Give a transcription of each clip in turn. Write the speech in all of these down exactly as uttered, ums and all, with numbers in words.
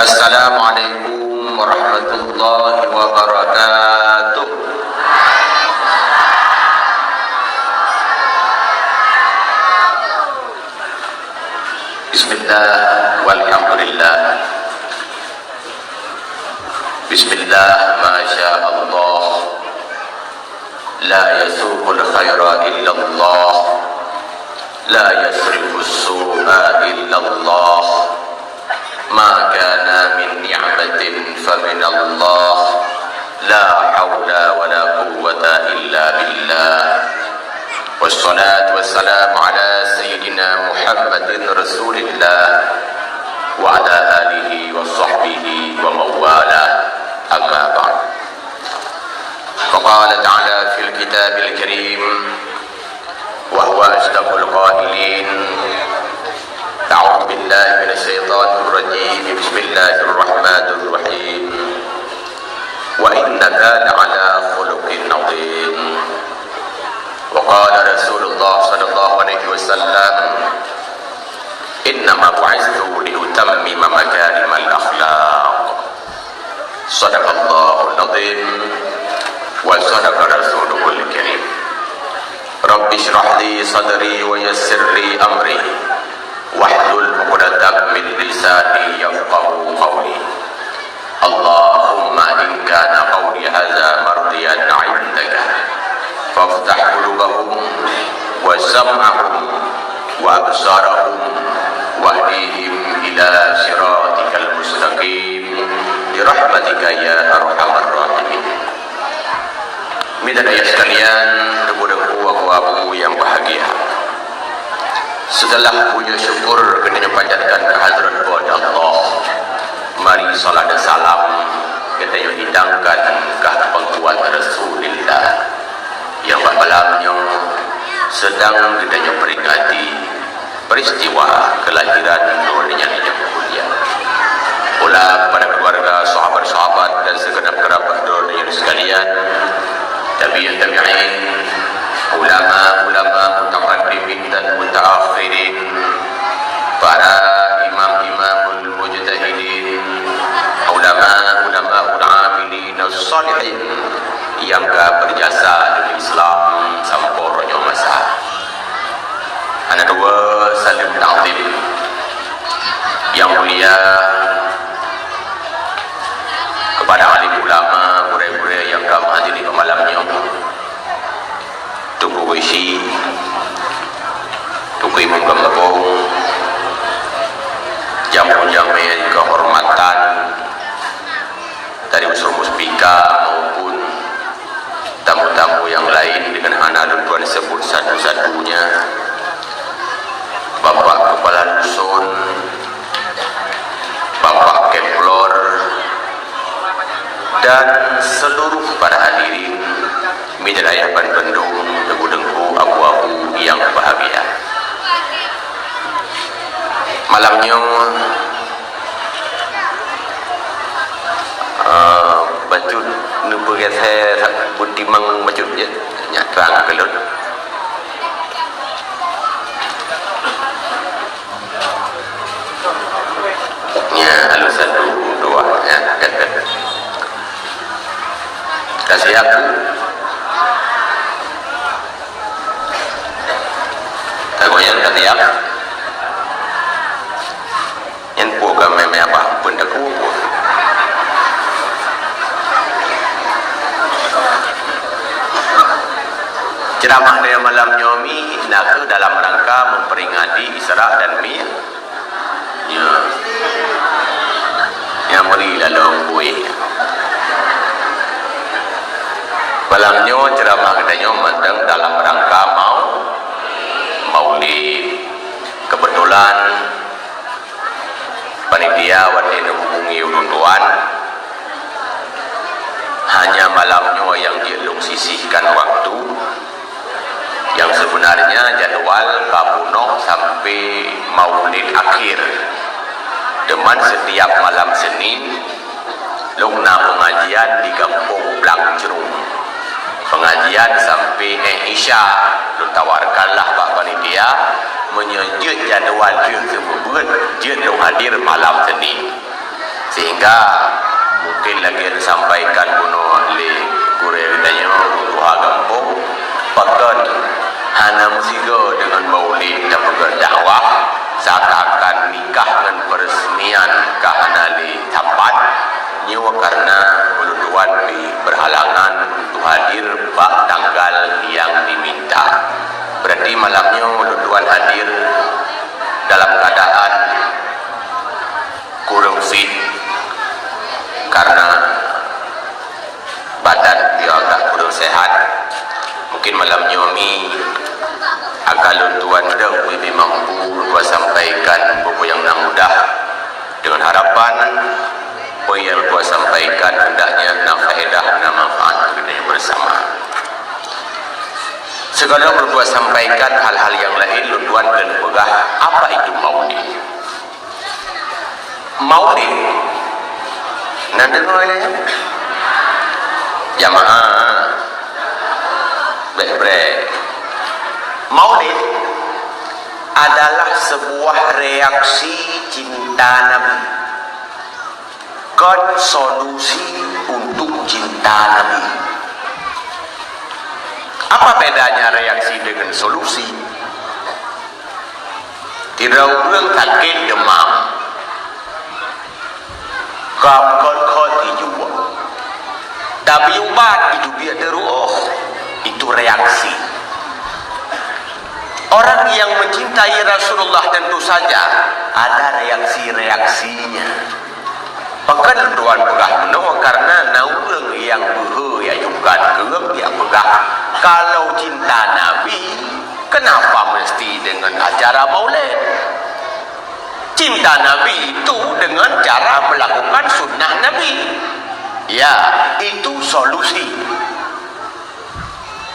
Assalamualaikum warahmatullahi wabarakatuh. Bismillah, walhamdulillah. Bismillah, masya Allah. La yasuqul khaira illallah. La yasrifus su'a illallah. Ma kana min ni'matin faminallah. La haula wa la quwwata illa billah. Wassalatu wassalamu ala sayyidina Muhammadin Rasulillah wa ala alihi wa sahbihi wa mawala. Amma ba'd. Faqala ta'ala fil kitabil karim, wa huwa asdaqul qailin. A'udzu billahi minasy syaithanir rajim. Bismillahirrahmanirrahim. Wa innaka la'ala khuluqin 'adzim. Wa qala Rasulullah sallallahu alaihi wasallam, "Innama bu'itstu li utammima makarimal akhlaq." Sadaqallahul azim wa sadaqa rasuluhul karim. Rabbi shrah li sadri wa yassir li amri wahlul 'uqdatam min lisani yafqahu qawli. Allahumma in kana qawli hadza mardiyan 'indaka, faftah qulubahum wa sam'ahum wa absarahum wahdihim ila siratikal mustaqim, bi rahmatika ya arhamar rahimin. Mita daya sekalian, teungku-teungku, abu-abu nyang bahagia. Seuteulah puji syukur geutanyoe panjatkan keu hadrat Po teu Allah, mari salat dan salam geutanyoe hidangkan keu pangkuan Rasulillah nyang bak malam nyoe seudang geutanyoe peringati peristiwa kelahiran droeneuh nyang mulia. Pula kepada keluarga, sahabat-sahabat, dan segenap kerabat droeneuh sekalian, tabi'in tabi'in, ulama-ulama mutaqaddimin dan mutaakhirin, para imam-imamul mujtahidin, ulama-ulamaul amilin as-salihin nyang ka berjasa di Islam sampoe nyoe masa. Hana dua saleuem takzim nyang mulia kepada alim ulama, gurée-gurée nyang ka meuhadiri malam nyoe, Teungku Geuchik, Teungku Imum Gampông, jamé-jamé kehormatan dari unsur muspika maupun tamu-tamu nyang laén deungon hana lôn tuan sebut satu-satunya, Bapak Kepala Dusun, Bapak Kepler, dan seluruh para hadirin, mita daya ban bandum, teungku-teungku, abu-abu nyang bahagia. Malam nyoe, eh, bacut neupeugét butimang bacut jeuet nyak trang keu lôn. Nya, alus satu, dua, ya, kata. Kasih aku. Tagoyang ka tiang. Nyan peue ka mé-mé abah pun takue pun. Ceramah dari malam nyoe mi na kheueh dalam rangka memperingati Isra dan Mi-, Ya. Nyang bri lalong kueh. Malam nyoe ceramah geutanyoe mantong dalam rangka mau-, Maulid. Kebetulan panitia watée neuhubungi ulôn tuan, hanya malam nyoe nyang jeuet lôn sisihkan waktu. Yang sebenarnya jadwal ka bunoe sampai Maulid akhir. Teuma setiap malam Senin, lôn na pengajian di Gampông Blang Jrong. Pengajian sampai éh Isya, lôn tawarkanlah bak panitia, meunyoe jeuet jadwal jeuet seumeubeuet, jeuet lôn hadir malam Senin. Si Ya, mungkin lagèe sampaikan bunoe lé gurèe geutanyoe, tuha gampông, pakon hana meusigoe deungon maulid tapeugah dakwah, seakan-akan nikah ngon peresmian ka hana lé sapat, nyoe karena ulôn tuan pih berhalangan untuk hadir bak tanggal nyang diminta. Berarti malam nyoe ulôn tuan hadir dalam keadaan kureueng fit karena badan beliau agak kureueng sehat. Mungkin malam nyoe mi akan lôn tuan deuh ubé mampu lôn sampaikan buku nyang na mudah dengan harapan peue nyang lôn sampaikan hendaknya na faedah, na manfaat bagi kita bersama. Sigohlom lôn sampaikan hal-hal nyang laén, lôn tuan keuneuk peugah apa itu maulid. Maulid. Na deungoe lé? Jamaah. Brek-brek. Maulid adalah sebuah reaksi cinta Nabi. Kon solusi untuk cinta Nabi. Apa bedanya reaksi dengan solusi? Sidroe ureueng sakét deumam, ka meukhot-khot ijue. Tapi ubat itu biet teuruoh, itu reaksi. Orang yang mencintai Rasulullah tentu saja ada reaksi-reaksinya. Pakon lôn tuan peugah meunoe? Karena na ureueng nyang beuhe nyang jungkat keueng nyang peugah, kalau cinta Nabi, kenapa mesti dengan acara maulid? Cinta Nabi itu dengan cara melakukan sunnah Nabi. Ya, itu solusi.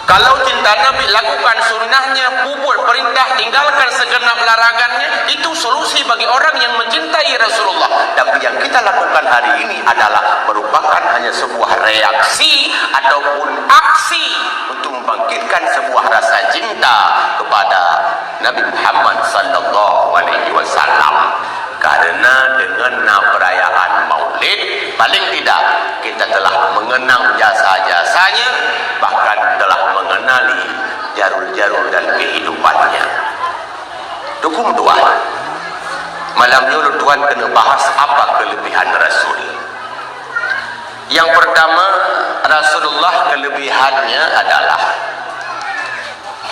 Kalau cinta Nabi, lakukan sunnahnya, peubuet perintah, tinggalkan segenap larangannya, itu solusi bagi orang yang mencintai Rasulullah. Tapi yang kita lakukan hari ini adalah merupakan hanya sebuah reaksi ataupun aksi untuk membangkitkan sebuah rasa cinta kepada Nabi Muhammad sallallahu alaihi wasallam. Karena dengan na perayaan Maulid, paling tidak kita telah mengenang jasa-jasanya, bahkan telah mengenali jarul-jarul dan kehidupannya. Dukung tuan. Malam nyoe lôn tuan keuneuk bahas apa kelebihan Rasul. Yang pertama, Rasulullah kelebihannya adalah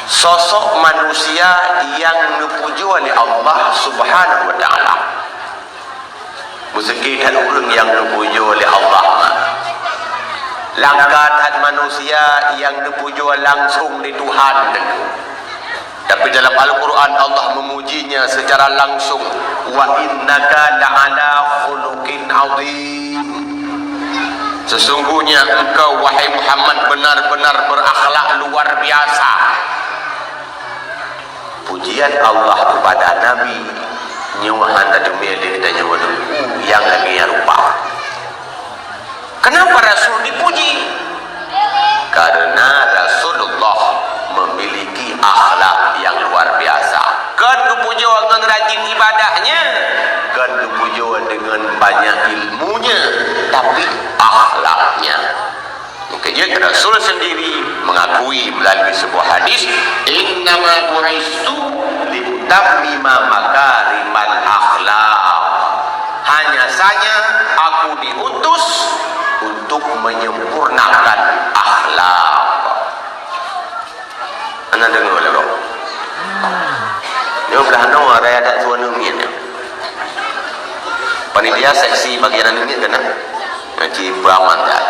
sosok manusia yang neupujoe lé Allah Subhanahu wa Taala. Meuseuki that ureueng nyang neupujoe lé Allah, langka that manusia nyang neupujoe langsong lé Tuhan teungku. Tapi dalam Al-Quran Allah memujinya secara langsung, "Wa innaka la'ala khuluqin azim." Sesungguhnya engkau, wahai Muhammad, benar-benar berakhlak luar biasa. Pujian Allah kepada Nabi nyoe hana teumé lé tanyoe deungoe nyang lagèe nyan rupa. Kenapa Rasul dipuji? Karena Rasulullah memiliki akhlak yang luar biasa. Kon geupujoe ngon rajin ibadahnya, kon geupujoe dengan banyak ilmunya, tapi akhlaknya. Maka jeuet Rasul sendiri mengakui melalui sebuah hadis, "Innama bu'istu liutammima makarimal akhlak." Hanya saja aku diutus untuk menyempurnakan akhlak. Hana deungoe lé gob. Nyoe blah noe raya adat tuan nyoe ngieng nyoe. Panitia seksi bagian nyoe ngieng keunan. Ngaji beramal dah.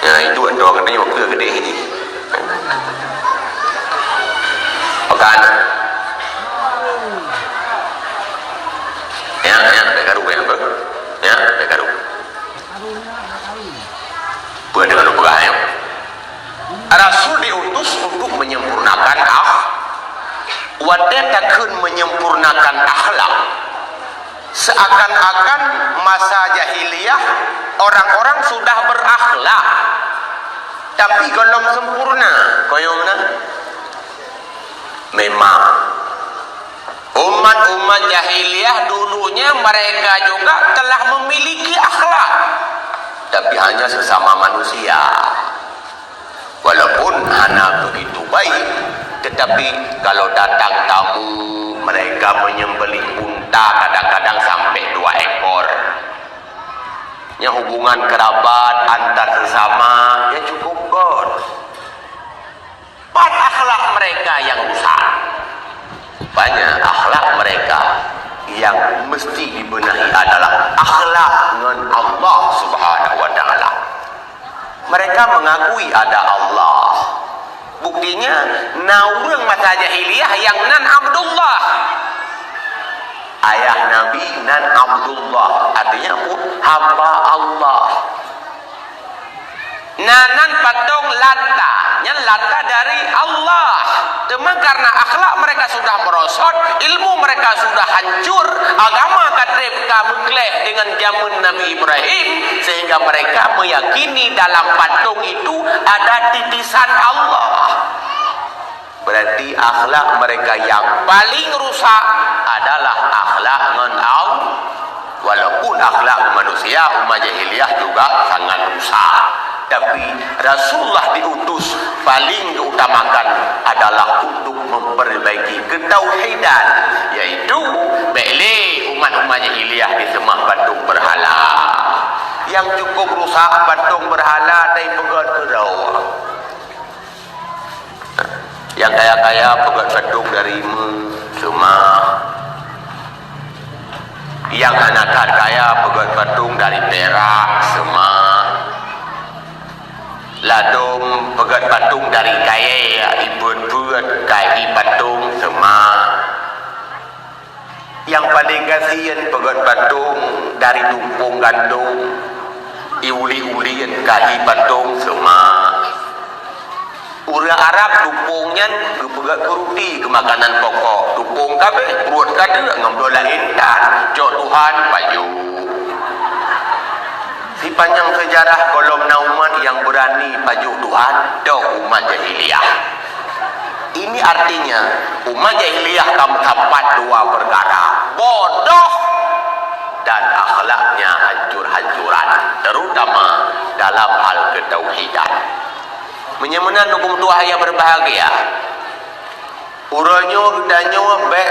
Ya, itu dah kena nyoe ke gede ini. Pekan. Ya, ya, dah karu ya, bro. Ya, dah karu. Peue deungon peugah nyoe? Rasul diutus untuk menyempurnakan akh-, watèe takheun menyempurnakan akhlak, seakan-akan masa jahiliyah orang-orang sudah berakhlak, tapi gohlom sempurna. Konyong na? Memang. Umat-umat jahiliyah dulunya mereka juga telah memiliki akhlak, tapi hanya sesama manusia. Walaupun hana begitu baik, tetapi kalau datang tamu, mereka menyembelih unta kadang-kadang sampai dua ekor. Nya hubungan kerabat antar sesama, ya cukup gét. Pat akhlak mereka yang rusak? Banyak akhlak mereka yang mesti dibenahi adalah akhlak ngon Allah Subhanahu wa Taala. Mereka mengakui ada Allah. Buktinya, na ureuëng masa jahiliyah yang nan Abdullah. Ayah Nabi nan Abdullah, artinya apa? Hamba Allah. Na nan patong Lata, nyan Lata dari Allah. Teuma karena akhlak mereka sudah merosot, ilmu mereka sudah hancur, agama ka treb ka meukleh dengan zaman Nabi Ibrahim, sehingga mereka meyakini dalam patung itu ada titisan Allah. Berarti akhlak mereka yang paling rusak adalah akhlak ngon Allah. Walaupun akhlak manusia umat jahiliyah juga sangat rusak, tapi Rasulullah diutus paling diutamakan adalah untuk memperbaiki ketauhidan, yaitu bék lé umat-umat jahiliyah diseumah patung berhala. Yang cukup rusak patung berhala dari peugét keudroe. Nyang kaya-kaya peugét patung dari emas, seumah. Nyang hana that kaya peugét patung dari pirak, seumah. Ladôm peugét patung dari kayée, ipeuet-peuet kayée patung, seumah. Nyang paleng gasien peugét patung dari tumpông gandom, iuli-ulien kayée patung, seumah. Ureuëng Arab tumpông nyan geupeugét keu ruti, keu makanan pokok. Tumpông kabeh, pruet ka deuk ngon bloe laén tan. Cok Tuhan, pajoh. Sipanjang seujarah gohlom na umat nyang beurani pajoh Tuhan, toh umat jahiliyah. Ini artinya, umat jahiliyah ka meusapat dua peukara, bodoh dan akhlaknya hancur-hancuran, terutama dalam hal ketauhidan. Meunyoe meunan, huköm tuah nyang berbahagia, uroe nyoe geutanyoe bék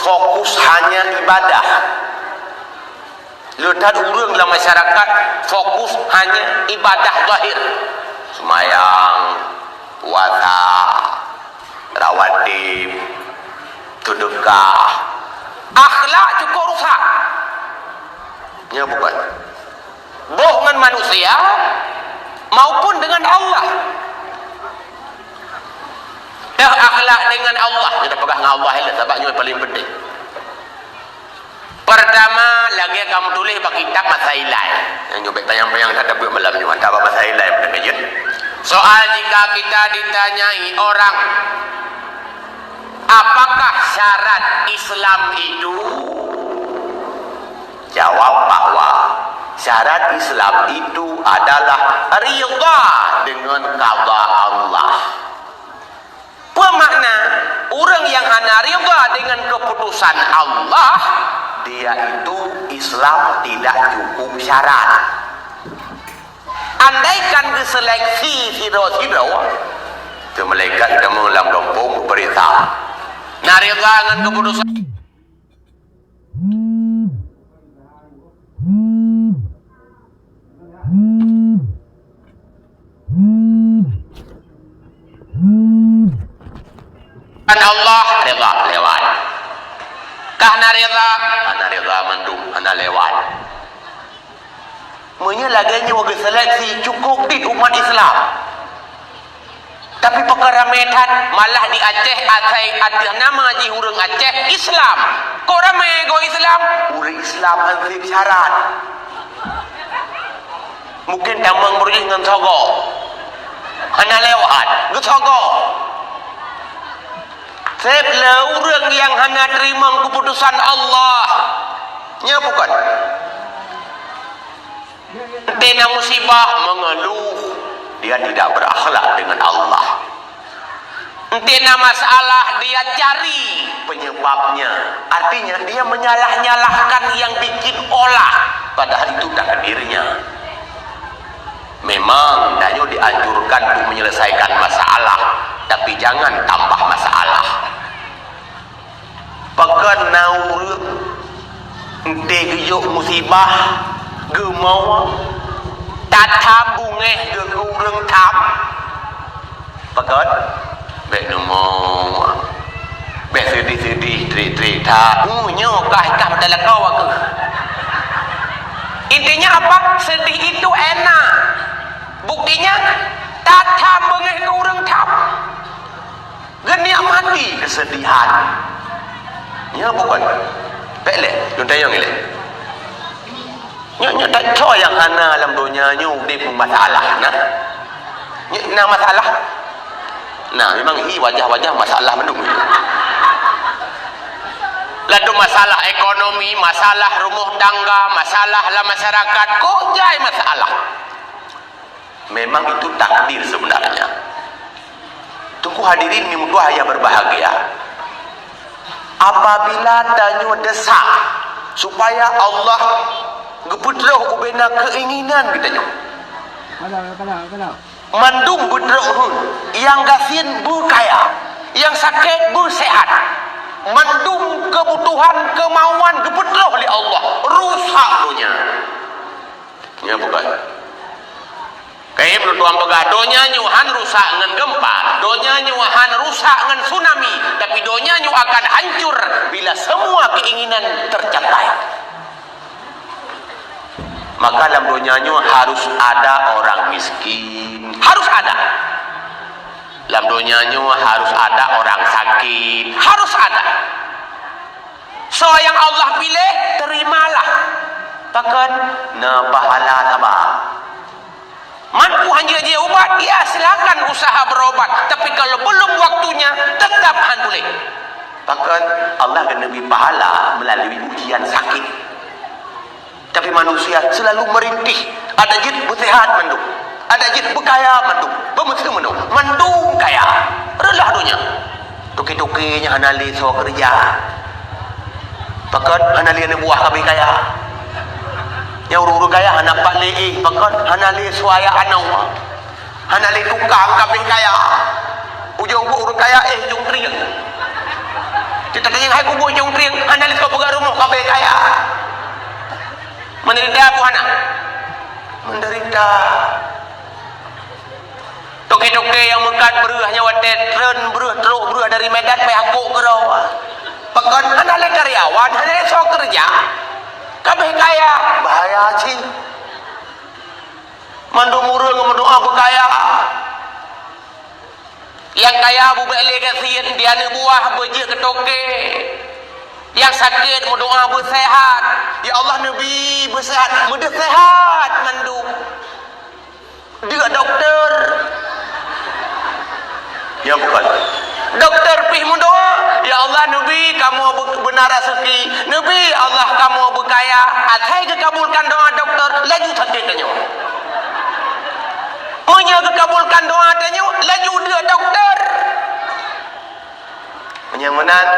fokus hanya ibadah. Le that ureuëng lam masyarakat fokus hanya ibadah zahir, seumayang, puasa, rawatib, seudeukah. Akhlak cukup rusak. Nya bukan. Boh ngon manusia maupun dengan Allah. Dah akhlak dengan Allah, kita peugah dengan Allah lah, sabab nyoe paling penting. Pertama, lagée kamu tuléh bak kitab masa ilai. Nyang nyoe bék panyang-panyang that tabeuet malam nyoe, hantar bak masa ilai peuteumé jeuet. Soal jika kita ditanyai orang, apakah syarat Islam itu? Jawab bahwa syarat Islam itu adalah ridha dengan qada Allah. Peue makna? Ureuëng nyang hana ridha dengan keuputusan Allah, dia itu Islam tidak cukup syarat. Andaikan geuseleksi sidroe-sidroe, teu malaikat geutamong lam gampông geupeuriksa. Na ridha ngon keuputusan Allah, ridha, lewat. Ka hana ridha, hana ridha mandum, hana lewat. Meunyoe lagée nyoe geuseleksi, cukup dit umat Islam. Tapi peukara ramé that, malah di Aceh asai ateueh nama jih ureuëng Aceh Islam. Kok ramé goe Islam? Ureuëng Islam han sép syarat. Mungkin tamong beurujih ngon sogoe. Hana lewat, geusogoe. Sép le ureuëng nyang hana teurimong keuputusan Allah. Nya bukan. Teuntée na musibah, mengeluh, dia tidak berakhlak dengan Allah. Enti na masalah, dia cari penyebabnya. Artinya, dia menyalah-nyalahkan yang bikin olah, padahal itu takdirnya. Memang, tanyoe dianjurkan untuk menyelesaikan masalah, tapi jangan tambah masalah. Pakon na ureuëng ente geujok musibah, geumoe, tatham beungéh geuh keu ureuëng tham? Pakon? Bék neumoe. Bék seudih-seudih, trik-trik that. Uh, nyoe kah, kah mata lakoe aku. Intinya apa? Sedih itu enak. Buktinya, tatham beungéh keu ureuëng tham. Geunikmati kesedihan. Nyoe bukan. Bék lé, lôn tanyong ilée. Nyoe, nyoe that soe nyang hana lam donya nyoe udeb masalah, nah? Nyoe na masalah? Nah, memang hi wajah-wajah masalah mandum. Ladom masalah ekonomi, masalah rumoh tangga, masalah lam masyarakat, kok jai masalah. Memang itu takdir sebenarnya. Teungku hadirin nyang meutuah nyang berbahagia, apabila tanyoe desak supaya Allah geupeutroh ubena keinginan geutanyoe, mandum beutroh, nyang gasien beukaya, nyang sakét beuseuhat, mandum keubutuhan keumauan geupeutroh lé Allah, rusak donya. Nyan bukan. Kayak Ibnu Tuan peugah, donya nyoe han rusak ngon gempa, donya nyoe han rusak ngon tsunami, tapi donya nyoe akan hancur bila semua keinginan tercapai. Maka lam donya nyoe harus ada orang miskin, harus ada. Lam donya nyoe harus ada orang sakit, harus ada. Soe nyang Allah piléh, terimalah. Pakon? Na pahala saba. Mampu hanjeuet jih ubat, ya silakan usaha berobat. Tapi kalau belum waktunya, tetap han boleh. Pakon? Allah geuneubi pahala melalui ujian sakit. Tapi manusia selalu merintih, adak jeuet beuseuhat mandum, adak jeuet beukaya mandum, beumeuseue mandum, mandum kaya. Reuloh donya. Toke-toke nyang hana lé soe keureuja. Pakon? Hana lé aneuk buah ka abéh kaya. Nyang ureuëng-ureuëng kaya hana pat lé éh. Pakon? Hana lé soe jak aneuk. Hana lé tukang ka abéh kaya. Ujong buet ureuëng kaya éh ujong trieng. Teutatanyong hai kubu ujong trieng, hana lé soe peugah rumoh ka abéh kaya. Menderita apa hana? Menderita. Toke-toke nyang meukat breueh nyan watée treun breueh, trok breueh dari Medan pih hakok keudroe. Pakon? Hana lé karyawan, hana lé soe keureuja. Ka abéh kaya, bahaya cit. Mandum ureuëng meudoá beukaya. Nyang kaya beubek lé gasien, di aneuk buah beujeuet keu toke. Nyang sakét meudoá beuseuhat. Ya Allah, neubi beuseuhat, meudeuh seuhat mandum. Deuk dokto. Ya bukan. Dokto pih meudoá, "Ya Allah, neubi kamoe beu-, beuna raseuki, neubi Allah kamoe beukaya." Asai geukabulkan doá dokto, laju sakét tanyoe. Meunyoe geukabulkan doá tanyoe, laju deuk dokto. Meunyoe meunan,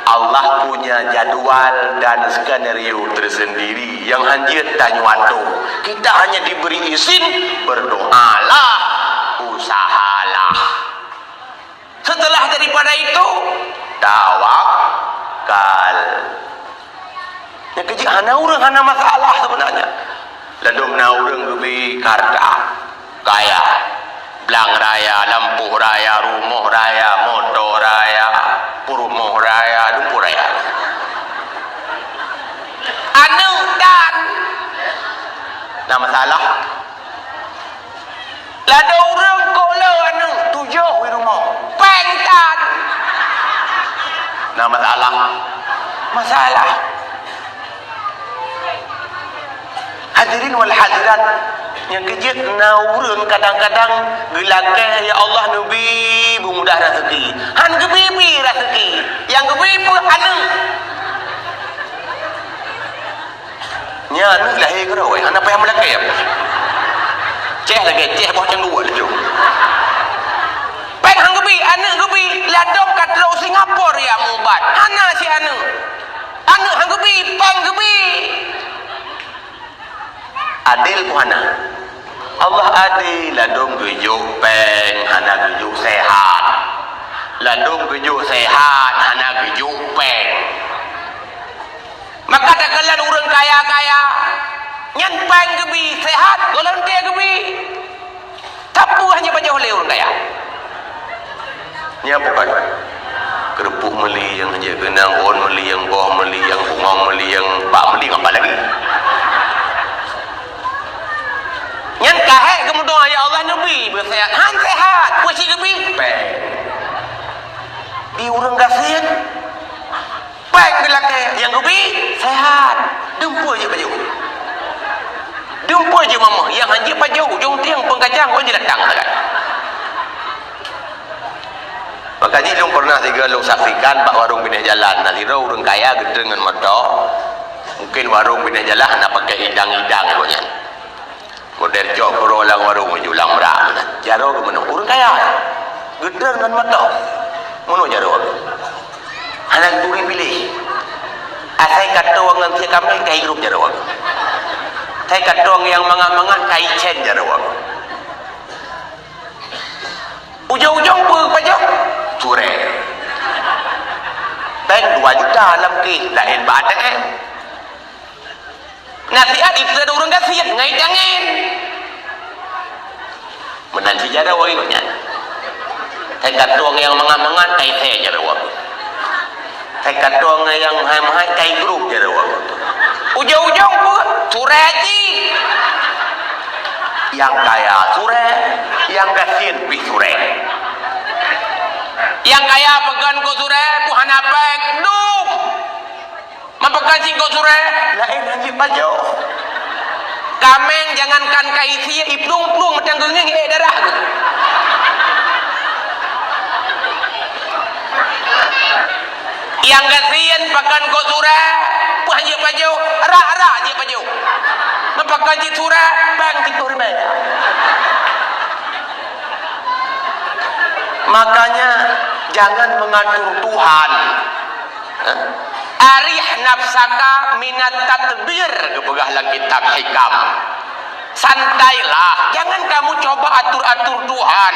Allah punya jadwal dan skenario tersendiri yang hanjeuet tanyoe atur. Kita hanya diberi izin, berdoalah, usahalah. Setelah daripada itu, tawakal. Nyang keujeuet hana ureuëng hana masalah sebenarnya. Ladom na ureuëng geubri harta, kaya, blang raya, lampôh raya, rumoh raya, moto raya, peurumoh raya, lumpur raya. Aneuk tan na masalah. Ladom ureuëng kok le aneuk tujoh di rumoh, péng tan. Na masalah. Masalah. Hadirin wal hadirat, nyang keujeuet na ureuëng kadang-kadang geulakée, "Ya Allah, neubi beumudah raseuki." Han geubi-bi raseuki. Nyang geubi peue? Aneuk. Nyan aneuk lahé keudroe, hana payah meulakée. Céh lagée céh boh cangguek laju. Péng han geubi, aneuk geubi, Ladôm ka trok Singapura jak meuubat, hana si aneuk. Aneuk han geubi, péng geubi. Adil peue hana? Allah adil, ladôm geujok péng, hana geujok seuhat. Ladôm geujok seuhat, hana geujok péng. Maka takalon ureuëng kaya-kaya, nyan péng geubi, seuhat, golonte geubi. Tapi hana jipajoh lé ureuëng kaya. Nyan bukan. Keurupuk meuli nyang jeuet keunong, ôn meuli nyang boh, meuli nyang bungong, meuli nyang bak, meuli nyang apa lagi. Nyan kahek keumudian, ya Allah, neubi beuseuhat. Han seuhat, peue cit geubi? Péng. Di ureuëng gasien, péng geulakée, nyang geubi seuhat. Dumpeue jeuet pajoh. Dumpeue jeuet mamah, nyang han jeuet pajoh, ujong tieng peungkacang kon jilatang sagai. Maka jih lôn pernah sigoe lôn saksikan bak warong binéh jalan, na sidroe ureuëng kaya geutreun ngon moto. Mungkin warong binéh jalan hana pakai idang-idang gobnyan. Model cok keudroe lam warong, julang brak meunan. Jaroe geuh meunoe, ureuëng kaya. Geutreun ngon moto. Meunoe jaroe geuh. Hana geuturi piléh. Asai katong ngon sie kaméng ka igrôp jaroe geuh. Asai katong nyang mangat-mangat ka icén jaroe geuh. Ujong-ujong peue geupajoh? Surée. Péng dua juta lam kèh, laén bak A T M. Nasihat ipeutreun ureuëng gasien ngai tangen. Meunan cit jaroe geuh nyan. Hai katong nyang mangat-mangat, ka isé jaroe geuh. Hai katong nyang meuhai-meuhai, ka igrôp jaroe geuh. Ujong-ujong peue? Surée cit. Nyang kaya surée, nyang gasien pih surée. Nyang kaya pakon keu surée, peue hana péng, dum. Meupakan cit keu surée, laén han jeuet pajoh. Kaméng jangankan ka isie, iplueng-plueng mantong geungieng ék darah. Nyang gasien pakon keu surée, peue han jeuet pajoh, rak-rak jeuet pajoh. Meupakan cit surée, péng siplôh ribèe. Makanya, jangan mengatur Tuhan. Arih nafsaka minat tadbir, geupeugah lam kitab Hikam. Santailah, jangan kamu coba atur-atur Tuhan.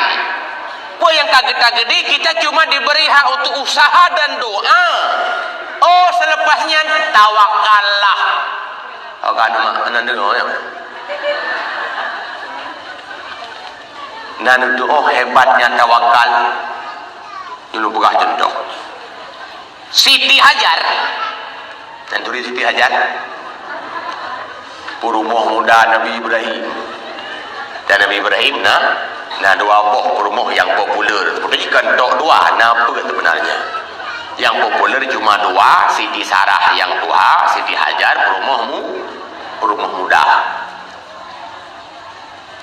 Peue nyang ka geuta geudi, kita cuma diberi hak untuk usaha dan doa. Oh, selepas nyan, tawakallah. Oh, ka na mak, na deungoe, ya. Na neutuoh hebatnya tawakal. Ulôn peugah cuntoh. Siti Hajar. Nyan turi Siti Hajar? Peurumoh muda Nabi Ibrahim. Dan Nabi Ibrahim na, na dua boh peurumoh nyang populer. Sebenarnya kan tok dua, na peuet sebenarnya. Nyang populer cuma dua, Siti Sarah nyang tuha, Siti Hajar peurumoh mu-, peurumoh muda.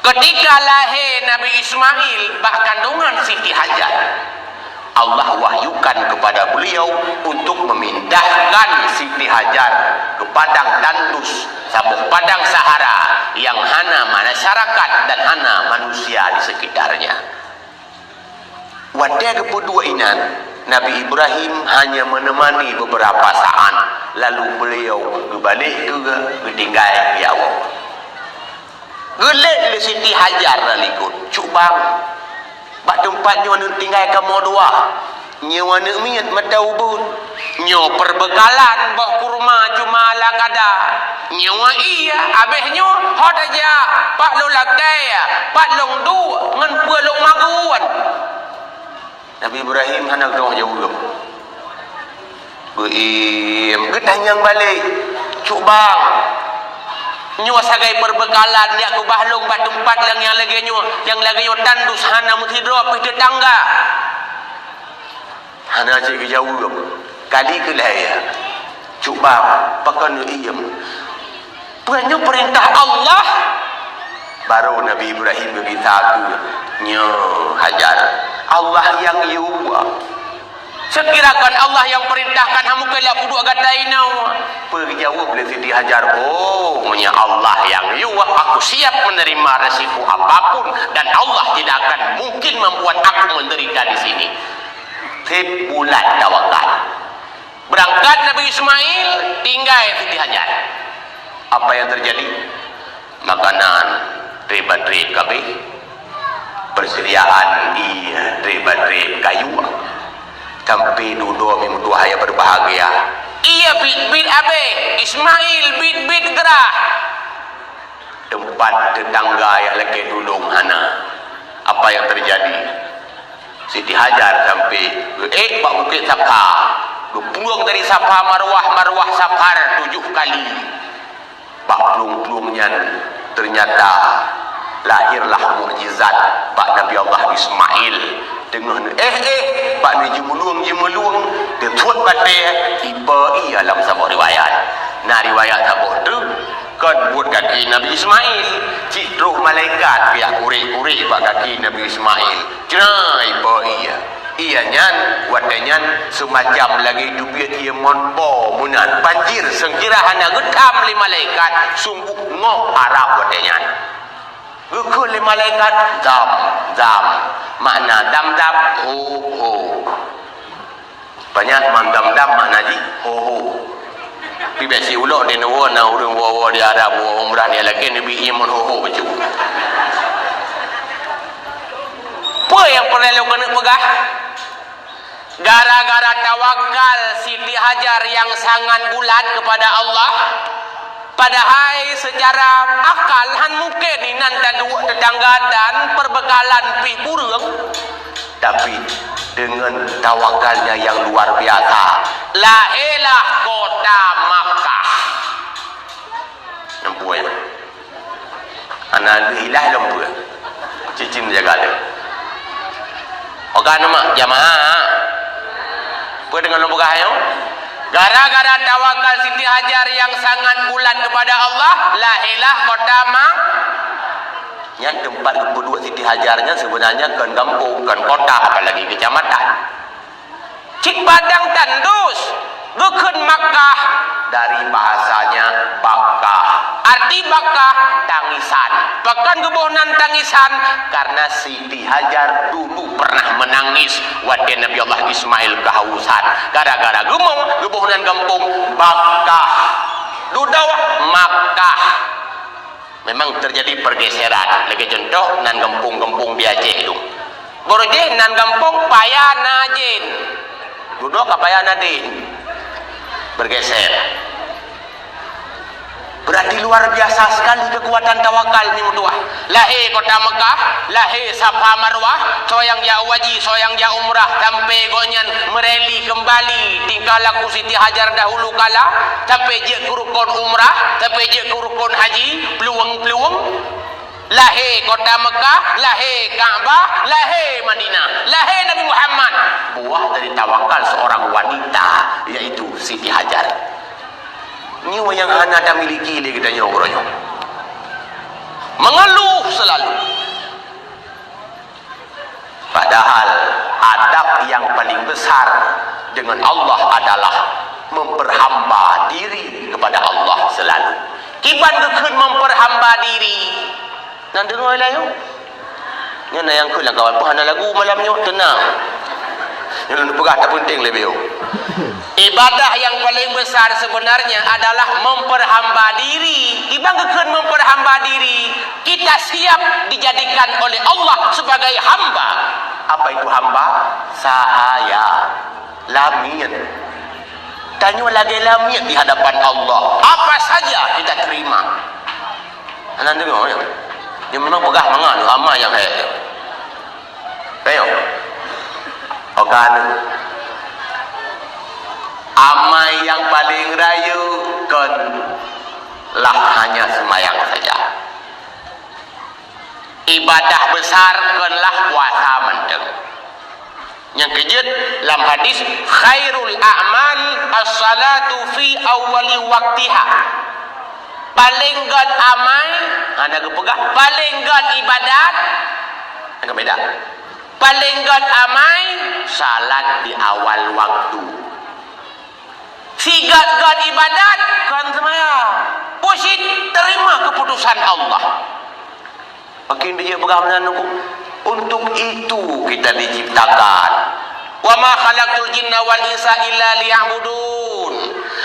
Ketika lahé Nabi Ismail bak kandungan Siti Hajar, Allah wahyukan kepada beliau untuk memindahkan Siti Hajar ke padang tandus, saboh padang sahara yang hana masyarakat dan hana manusia di sekitarnya. Watée geupeuduek inan, Nabi Ibrahim hanya menemani beberapa saat, lalu beliau geubalek keu geutinggai di awak. Geulét lé Siti Hajar lalikot, "Cut bang, bak teumpat nyoe neutinggai kamoe dua. Nyoe aneuk miet mata ubeut. Nyoe perbekalan boh kurma cuma ala kada. Nyoe ie, abéh nyoe ho tajak, pat lôn lakée, pat lôn duek, ngon peue lôn magun." Nabi Ibrahim hana geutanyoe jaweueb. Geuiem, geutanyong balek, "Cut bang, nyoe sagai perbekalan jak keubah lôn bak teumpat nyang lagée nyoe, nyang lagée nyoe tandus hana meusidroe pih teutangga." Hana cit geujaweueb. Kali keulhèe, "Cut bang, pakon neuiem?" "Peue nyoe peurintah Allah?" Barô Nabi Ibrahim geugisa keu, "Nyoe Hajar, Allah nyang yue." "Seukira kon Allah nyang peurintahkan, hana mungken lé peuduek gata inoe." Peue geujaweueb lé Siti Hajar, "Oh, meunyoe Allah nyang yue, aku siap menerima resiko apapun, dan Allah tidak akan mungkin membuat aku menderita di sini." Seb bulat tawakal. Beurangkat Nabi Ismail, tinggai Siti Hajar. Apa yang terjadi? Makanan treb-treb kabeh, persediaan ié treb-treb kayue, sampai dudoe meutuah nyang berbahagia. Ié bit-bit abeh, Ismail bit-bit grah. Teumpat teutangga nyang lakée tulông hana. Apa yang terjadi? Siti Hajar sampai geuék bak Bukét Safa, geuplueng dari Safa Marwah, Marwah Safa tujoh kali. Bak plueng-plueng nyan, ternyata lahirlah mukjizat bak Nabi Allah Ismail. Teungoh neuéh-éh, bak neujeumulueng-jeumulueng, teusuet batée, ipe ié lam saboh riwayat. Na riwayat saboh teuk, kon buet gaki Nabi Ismail, cit troh malaikat geujak kurek-kurek bak gaki Nabi Ismail. Cre, ipe ié. Ié nyan, watée nyan, seumacam lagée teubiet ié mon po meunan, banjir seungkira hana geutham lé malaikat, sungguh ngoh Arab watée nyan. Geukheun lé malaikat, "Zam, zam." Makna zam-zam, ho, ho. Banyak man zam-zam makna jih, ho, ho. Tapi biasa ulo di nuwo na ureuëng woe-woe di Arab, woe umrah ni lagi Nabi ié mon ho, ho bacut. Peue nyang peureulée lôn keuneuk peugah? Gara-gara tawakal Siti Hajar yang sangat bulat kepada Allah, padahai secara akal han mungken inan taduek teutangga dan perbekalan pih kureueng, tapi dengan tawakalnya yang luar biasa, lahirlah kota Makkah. Nampu ya. Hana geuhilah lom peue. Cicing jaga lé. Oka nama jamaah. Peue deungon lom peugah nyoe? Gara-gara tawakal Siti Hajar yang sangat bulat kepada Allah, lahirlah kota Ma-, nyan teumpat geupeuduek Siti Hajar nyan sebenarnya kon gampông, kon kota, apalagi kecamatan. Cit padang tandus, geukheun Makkah, dari bahasanya bakah. Arti bakah, tangisan. Pakon geuboh nan tangisan? Karena Siti Hajar dulu pernah menangis watée Nabi Allah Ismail kehausan. Gara-gara geumoe geuboh nan gampông Bakah. Dudoe Makkah. Memang terjadi pergeseran. Lagée contoh, nan gampông-gampông di Aceh tu. Baru jih nan gampông Paya Nadin. Dudoe ka Paya Nadin. Bergeser. Berarti luar biasa sekali kekuatan tawakal ni meutuah. Lahé kota Mekah, lahé Safa Marwah, soe nyang jak haji, soe nyang jak umrah, sampai gobnyan mereli kembali tingkah laku Siti Hajar dahulu kala, sampai jeuet keu rukon umrah, sampai jeuet keu rukon haji, peulueng-peulueng. Lahé kota Mekah, lahé Ka'bah, lahé Madinah, lahé Nabi Muhammad. Buah dari tawakal seorang wanita, yaitu Siti Hajar. Nyoe nyang hana tamiliki lé geutanyoe uroe nyoe. Mengeluh selalu. Padahal adab yang paling besar dengan Allah adalah memperhamba diri kepada Allah selalu. Kiban geukheun memperhamba diri. Nan deungoe laju. Nyan na nyang kheun lam kawan, "Peue hana lagu malam nyoe?" Tenang. Nyoe lôn peugah tapeunteng leubeh. Ibadah yang paling besar sebenarnya adalah memperhamba diri. Kiban geukheun memperhamba diri, kita siap dijadikan oleh Allah sebagai hamba. Apa itu hamba? Sahaya, lamiet. Tanyoe lagée lamiet di hadapan Allah. Apa saja kita terima. Hana deungoe, ya? Nyoe memang peugah mangat, amai nyang hai. Ayo. Oka anu. Amai nyang paling rayeuk kon lah hanya sembahyang saja. Ibadah besar kon lah puasa mantong. Nyang keujeuet lam hadis, "Khairul a'mal as-salatu fi awwali waqtiha." Paléng gét amai, hana geupeugah, paléng gét ibadat, hana beda. Paléng gét amai, salat di awal waktu. Sigét-gét ibadat, kon seumayang. Peue cit, terima keputusan Allah. Makin dia peugah meunan, untuk itu kita diciptakan. "Wa ma khalaqtul jinna wal insa illa liya'budun."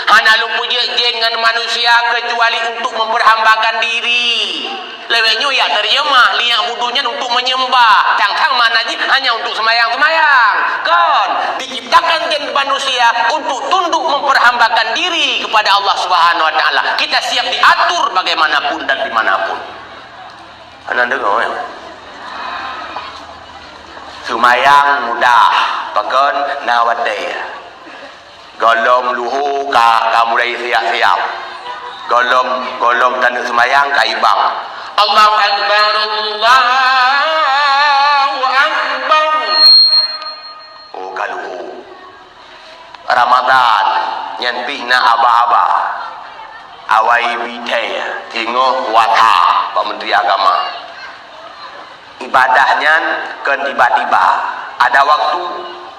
Hana lôn peujeuet jin ngon manusia keucuali untuk memperhambakan diri. Lewat nyoe ya terjemah, liya'budun nyan untuk menyembah. Tang-tang makna jih hanya untuk semayang-semayang. Kon, diciptakan jin manusia untuk tunduk memperhambakan diri kepada Allah Subhanahu wa Ta'ala. Kita siap diatur bagaimanapun dan dimanapun. Hana deungoe, ya? Seumayang mudah, pakon na watèe. Gohlom luho ka, ka mulai siap-siap. Gohlom, gohlom taneuk seumayang ka ibang. Allahu Akbar, Allahu Akbar. Oh, ka luho. Ramadhan nyan pih na aba-aba. Awai bithèe teungoh puasa bak Menteri Agama. Ibadah nyan kon tiba-tiba. Ada waktu,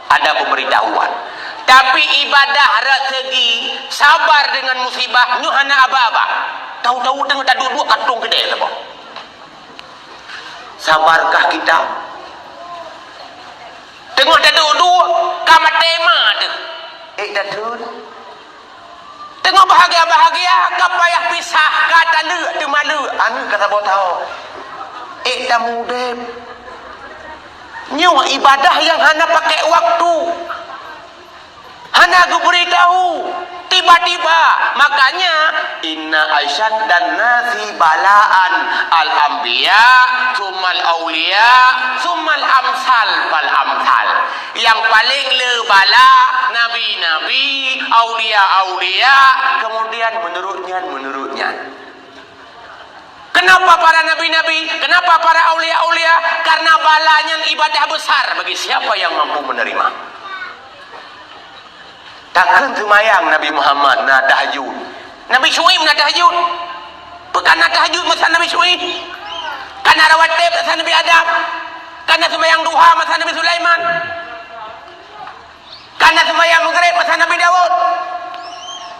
ada pemberitahuan. Tapi ibadah rot segi sabar dengan musibah nyoe hana aba-aba. Tahu-tahu teungoh taduek-duek katong keudè saboh. Sabarkah kita? Teungoh taduek-duek, ka maté ma teuh. Ék tatheun. Teungoh bahagia-bahagia, ka payah pisah, ka taleuek teuma leuek, aneuk ka saboh tahu. Ék tamudeb. Nyoe ibadah nyang hana pakai waktu. Hana geubri tahu, tiba-tiba. Makanya, "Inna asyaddan nasi balaan al-anbiya, tsummal auliya, tsummal amsal fal amsal." Nyang paleng le bala, nabi-nabi, aulia-aulia, kemudian menurut nyan, menurut nyan. Kenapa para nabi-nabi? Kenapa para aulia-aulia? Karena bala nyan ibadah besar bagi siapa yang mampu menerima. Takheun seumayang Nabi Muhammad na tahajud. Nabi Syuaib na tahajud. Peue ka na tahajud masa Nabi Syuaib? Ka na rawatib masa Nabi Adam. Ka na seumayang duha masa Nabi Sulaiman. Ka na seumayang Maghrib masa Nabi Daud.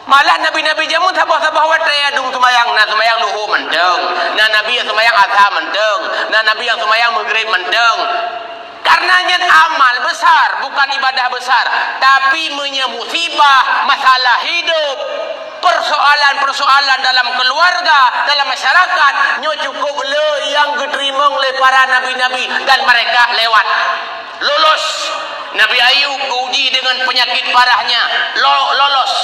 Malah nabi-nabi jameun saboh-saboh watèe adong seumayang, na seumayang Luhô mantong, na nabi nyang seumayang Asar mantong, na nabi nyang seumayang Maghrib mantong. Karena nyan amal besar, bukan ibadah besar. Tapi meunyoe musibah, masalah hidup, persoalan-persoalan dalam keluarga, dalam masyarakat, nyoe cukup le nyang geuteurimong lé para nabi-nabi dan mereka lewat. Lolos. Nabi Ayub geuuji dengan penyakit parahnya, lo-, lolos.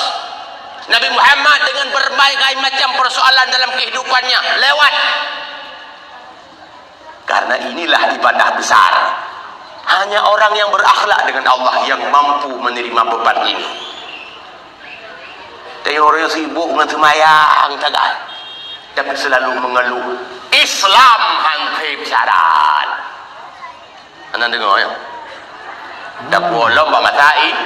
Nabi Muhammad dengan berbagai macam persoalan dalam kehidupannya, lewat. Karena inilah ibadah besar. Hanya orang yang berakhlak dengan Allah yang mampu menerima beban ini. Tapi orang sibuk ngon seumayang sagai, tapi selalu mengeluh. Islam han sép syarat. Hana deungoe, ya? Tapeulom bak masa i-,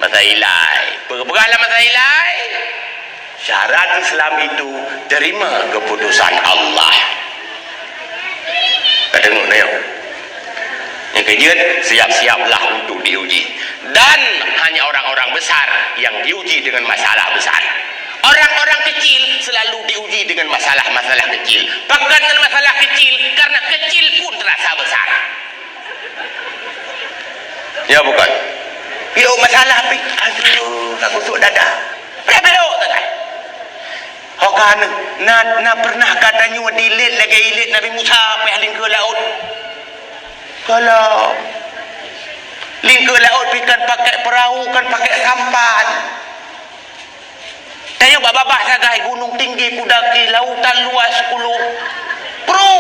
masa ilai. Peugah-peugah lam masa ilai, syarat Islam itu terima keputusan Allah. Ka deungoe, ya? Nyang keujeuet, siap-siaplah untuk diuji. Dan hanya orang-orang besar yang diuji dengan masalah besar. Orang-orang kecil selalu diuji dengan masalah-masalah kecil. Pakon ngon masalah kecil, karena kecil pun terasa besar. Ya, bukan? Yuk, masalah pi, aduh, ka gosok dada. Payah belok sagai. Ho ka na, na, na pernah ka tanyoe dilet lagèe ilet Nabi Musa payah lingkeue laôt? Gohlom. Lingkeue laôt pi kan pakai perahu, kan pakai sampan. Tanyoe bak babah sagai, gunong tinggi kudaki, lautan luas kulu. Pru!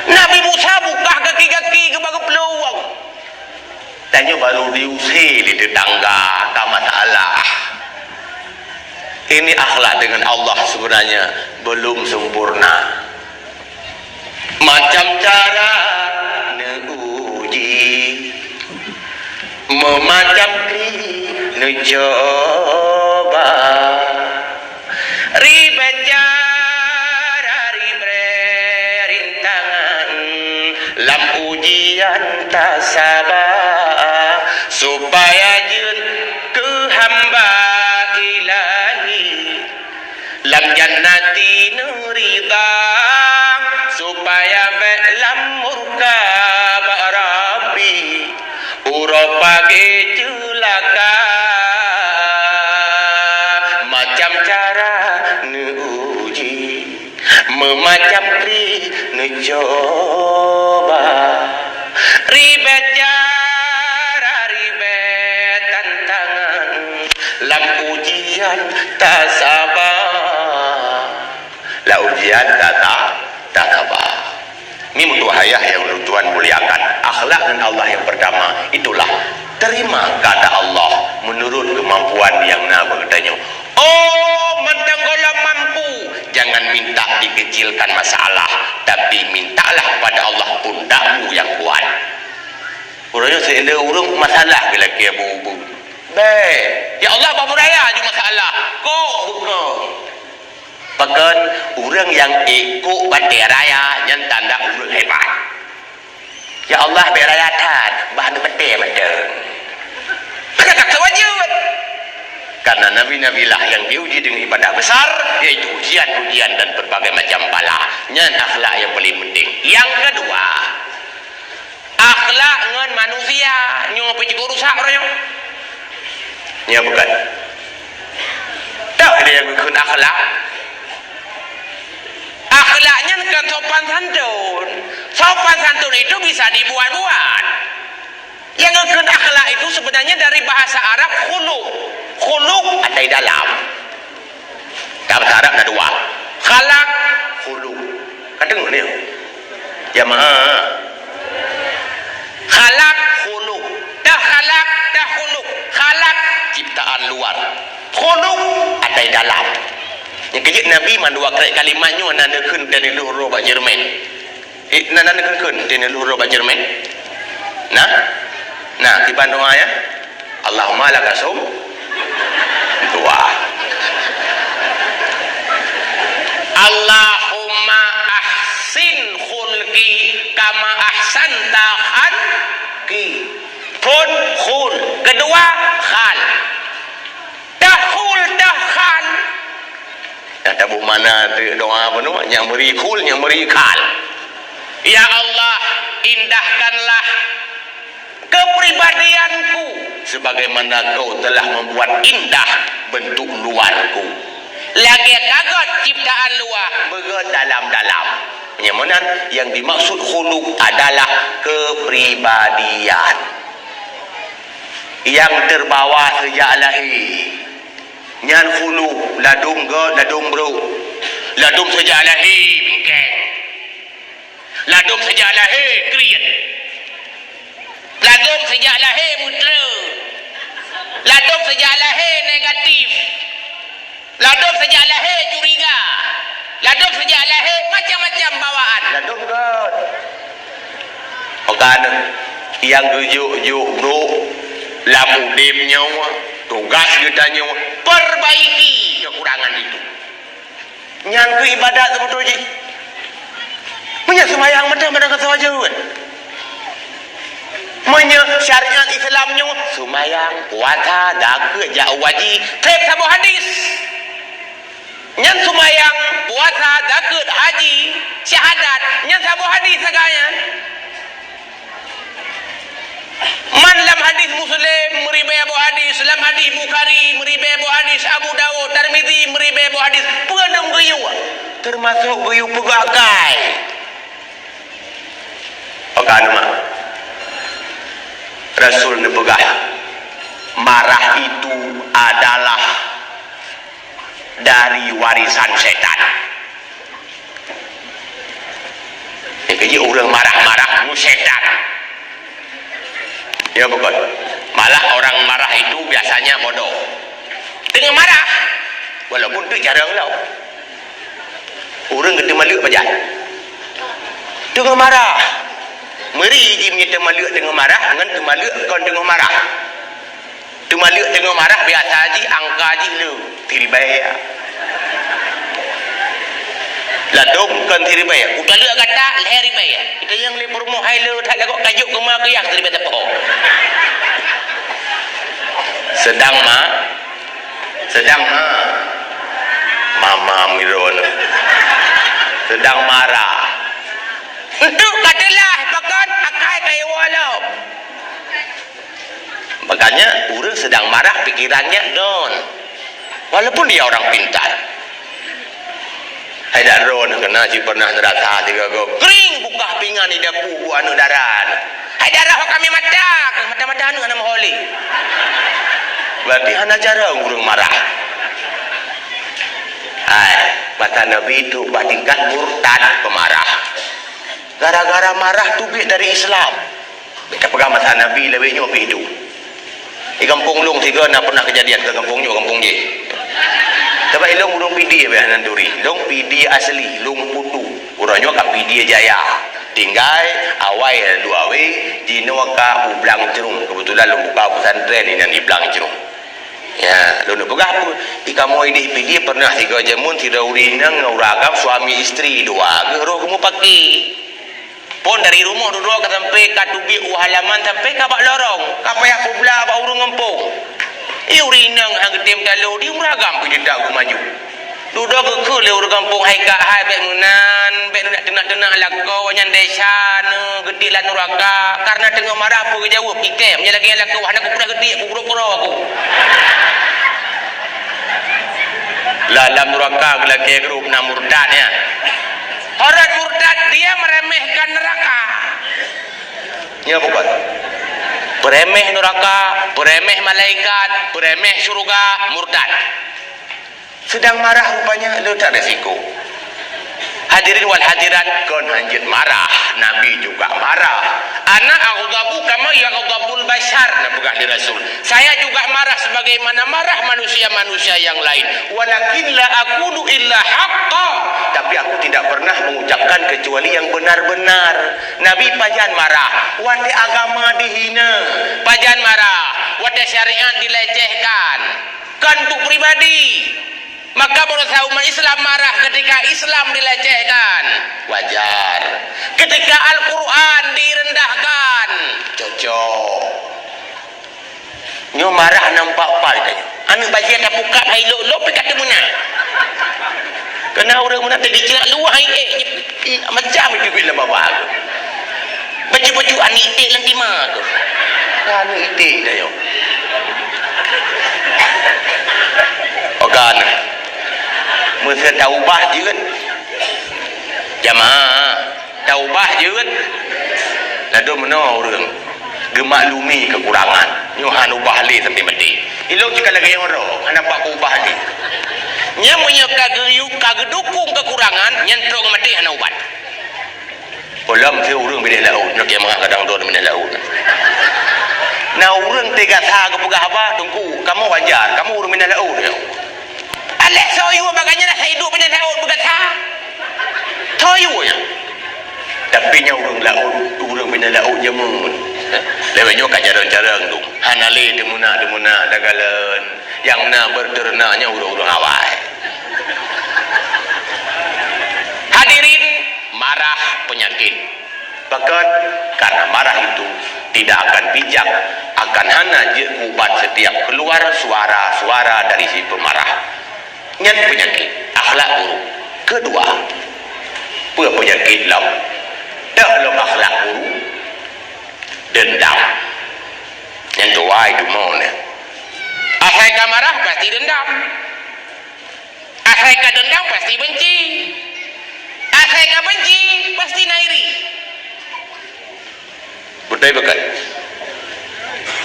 Nabi Musa bukah gaki-gaki keu bak geuplueng. Tanyoe baru diusé lé tetangga, ka masalah. Ini akhlak dengan Allah sebenarnya belum sempurna. Macam cara neuuji, meumacam kli neucoba. Ribet cara, ribet rintangan, lam ujian tasaba, supaya jeuet keu hamba Ilahi. Lam jannati neuridha, supaya bèk lam murka bara. Pagée ceulaka, macam cara neuuji, meumacam kri neucoba. Ribet cara, ribet tantangan, lam ujian tasaba. Lam ujian tata-, tasaba. Ni meutuah ayah yang ulôn tuan muliakan. Akhlak ngon Allah yang pertama, itulah terima kata Allah menurut kemampuan yang na bak geutanyoe. Oh, mantong gohlom mampu, jangan minta dikecilkan masalah, tapi mintalah kepada Allah pundakmu yang kuat. Uroe nyoe seundeh ureuëng masalah geulakée bu-bu. Bèe, ya Allah, bah beuraya aju masalah. Kok buka? Pakon ureuëng nyang ék kok batée raya nyan tanda ureuëng hebat. Ya Allah, bèe raya that, bah neupeutée mantong. Padahai ka wajéb. Karena nabi-nabi lah yang diuji dengan ibadah besar, yaitu ujian-ujian dan berbagai macam bala. Nyan akhlak yang paling penting. Yang kedua, akhlak ngon manusia, nyoe pih cukup rusak uroe nyoe. Nyoe bukan. Tak ada yang geukheun akhlak. Akhlak nyan kan sopan santun. Sopan santun itu bisa dibuat-buat. Yang geukheun akhlak itu sebenarnya dari bahasa Arab khuluq. Khuluq atai dalam. Dalam bahasa Arab na dua. Khalaq, khuluq. Ka deungoe nyoe? Jamaah. Khalaq, khuluq. Takhalaq, takhuluq. Khalaq, ciptaan luar. Khuluq, atai dalam. Nyang keujeuet Nabi mandua krek kalimat nyoe na neukheun dan lheueh bak Jerman. Eh, na, na neukheun-kheun, di neuluh roh bak Jerman. Nah? Nah, kiban doa ya. Allahumma laka sum. Doa. Allahumma ahsin khulqi kama ahsanta khalqi. Khul, khul. Kedua, khal. Takhul, takhal. Nyang taboh makna doa bunoe, nyang meuri khul, nyang meuri khal. Ya Allah, indahkanlah kepribadianku sebagaimana Kau telah membuat indah bentuk luarku. Lagèe ka göt ciptaan luwa, beugöt dalam-dalam. Nyang meunan, yang dimaksud khuluq adalah kepribadian yang terbawa sejak lahir. Nyan khuluq, ladôm göt, ladôm brôk. Ladôm sejak lahé bingkeng. Ladôm sejak lahé kriet. Ladôm sejak lahé meutreu. Ladôm sejak lahé negatif. Ladôm sejak lahé curiga. Ladôm sejak lahé macam-macam bawaan. Ladôm göt. Maka nyang geujok-jok brôk lam udép nyoe, tugas geutanyoe perbaiki kekurangan itu. Nyan keuh ibadat seubeutôi jih. Meunyoe seumayang mantong, mantong ka sawaja kan? Meunyoe syariat Islam nyoe, seumayang, puasa, zakeuet, jak haji, trép saboh hadis. Nyan seumayang, puasa, zakeuet, haji, syahadat, nyan saboh hadis sagai nyan. Man lam hadis Muslim, meuribèe boh hadis, lam hadis Bukhari, meuribèe boh hadis, Abu Daud, Tirmizi, meuribèe boh hadis, peue dum geuyue, teumasok geuyue peugah kai. Maka nyoe, Rasul neupeugah, marah itu adalah dari warisan setan. Nyang keujeuet ureueng marah-marah ngon setan. Ya, bukan. Malah orang marah itu biasanya bodoh. Teungoh marah, walaupun tu jarang tau. Ureueng geuteumaleuek pajan. Teungoh marah. Meuri jih meunyoe teumaleuek teungoh marah, ngon teumaleuek kon teungoh marah. Teumaleuek teungoh marah, biasa jih angka jih le, siribèe. Ladôm kon siribèe, utaleuek gata lhèe ribèe. Kita nyang lé peurumoh hai le that lagoe kajok keuma keu nyang siribèe teupeu. Sedang ma-, sedang ma-, mama Miron sedang marah. Untuk ka teulah pakon akai kayue lom. Hanya ureuëng sedang marah, pikirannya don. Walaupun dia orang pintar. Hai dak droe na keuna cit pernah neurasa sigoe-goe kring bukah pingan di dapu bu aneuëk dara. Hai darah kami mata, mata-mata aneuëk hana meuholi. Berarti hana cara ureuëng marah. Hai, masa Nabi trok bak tingkat murtad, pemarah. Gara-gara marah teubiet dari Islam. Bèk tapeugah masa Nabi lawét nyoe pih duek. Di gampông lôn sigoe na pernah keujadian, keu gampông nyoe, gampông jih. Sabab ilôn ureuëng Pidie bèk hana turi. Lôn Pidie asli, lôn putu. Uroe nyoe ka Pidie Jaya. Tinggai awai dua wé, jinoe ka u Blang Crông. Keubeutulan lôn buka pesantren inan di Blang Crông. Ya, lôn peugah peue? Di kamoe idéh Pidie pernah sigoe jameun sidroe ureuëng inong ngon ureuëng agam suami istri dua, geuh roh geumeupaké. Phôn dari rumoh dudoe ka sampai ka teubiet u halaman sampai ka bak lorong, ka payah peubla bak ureuëng gampông. Ih, ureuëng inong hana geutem talo di ureuëng agam keu jeuet geumaju. Dudoe geukheun lé ureuëng gampông hai kak hai bèk meunan, bèk neunak teunak-teunak lakoe nyan desya neuh geudik lam nuraka, karena teungoh marah peue geujaweueb, "Ikèe, meunyo lagèe nyan lakoe hana kupeugah geudik, kubrok keudroe aku." Lah lam nuraka geulakèe grup na murtad nyan. Orang murtad dia meremehkan neraka. Ya bukan? Peuremeh nuraka, peuremeh malaikat, peuremeh syurga, murtad. Sedang marah rupanya, le that resiko. Hadirin wal hadirat, kon hanjeuet marah, Nabi juga marah. "Ana aghdabu kama yaghdabul basyar," na peugah lé Rasul. "Saya juga marah sebagaimana marah manusia-manusia yang lain. Walakin la aqulu illa haqqa." Tapi aku tidak pernah mengucapkan kecuali yang benar-benar. Nabi pajan marah, watèe agama dihina. Pajan marah, watèe syariat dilecehkan. Kan untuk pribadi. Maka berusaha umat Islam marah ketika Islam dilecehkan. Wajar. Ketika Al-Quran direndahkan. Cocok. Nyoe marah nampak pai tanya. Aneuk bajèe tapukab hai lok-lok pih ka teumeunang. Kena ureuëng meunan tadi cina luah hai eh. Macam itu bila bapak aku. Baca-baca aneuk iték lam tima tu. Aneuk iték dah yo. Okan. Meusa taubah jeuet. Jamaah. Taubah jeuet. Ladôm meunoe ureuëng geumaklumi keukurangan. Nyoe han ubah lé sampai maté. Ilong cit ka lagèe nyang roh, hana pat ubah lé. Nyan meunyoe ka geuyue, ka geudukung keukurangan, nyan trok maté hana ubat. Ulôn si ureuëng binéh laôt, nyoe kiamat kadang droe binéh laôt. Na ureuëng teuga sa geupeugah haba, "Teungku, kamoe wajar, kamoe ureuëng binéh laôt." Alah soe yue bak gobnyan asai duek binéh laôt beugata. Soe yue nyan? Tapi nyan ureuëng laôt, ureuëng binéh laôt jameun. Lewat nyoe ka jarang-jarang tu. Hana lé deumuna-deumuna dagalon. Nyang na berternak nyan ureuëng-ureuëng awai. Hadirin, marah penyakit. Bahkan karena marah itu tidak akan bijak, akan hana jeuet ubat setiap keluar suara-suara dari si pemarah. Nyan penyakit akhlak buruk. Kedua, peue penyakit lom? Dak lom akhlak buruk, dendam. Nyan tuai dumo nyan. Asai ka marah pasti dendam. Asai ka dendam pasti benci. Asai ka benci pasti na iri. Beutôi bukan?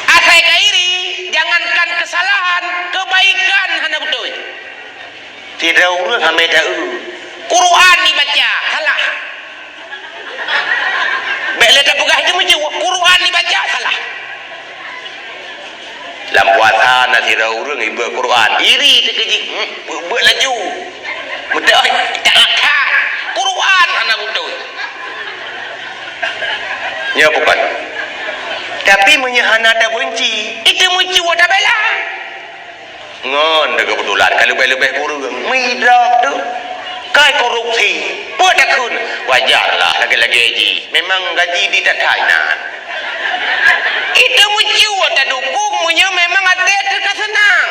Asai ka iri, jangankan kesalahan, kebaikan hana beutôi. Sidroe ureuëng hana taeu. Quran dibaca, salah. Bèk lé tapeugah itu meucue, Quran dibaca salah. Lam puasa na sidroe ureuëng iba Quran, iri teukeujih, hmm, beuet laju. Beutôi, tak akan. Quran hana beutôi. Nya bukan. Tapi meunyoe hana tabenci, itu meucue tabela. Ngon dah kebetulan ka leubeh-leubeh kureueng. Midrop tu kai korupsi. Peue takheun? Wajar lah lagèe-lagèe jih. Memang gaji di tatai na. Itu meucue tadukung meunyoe memang até teuka seunang.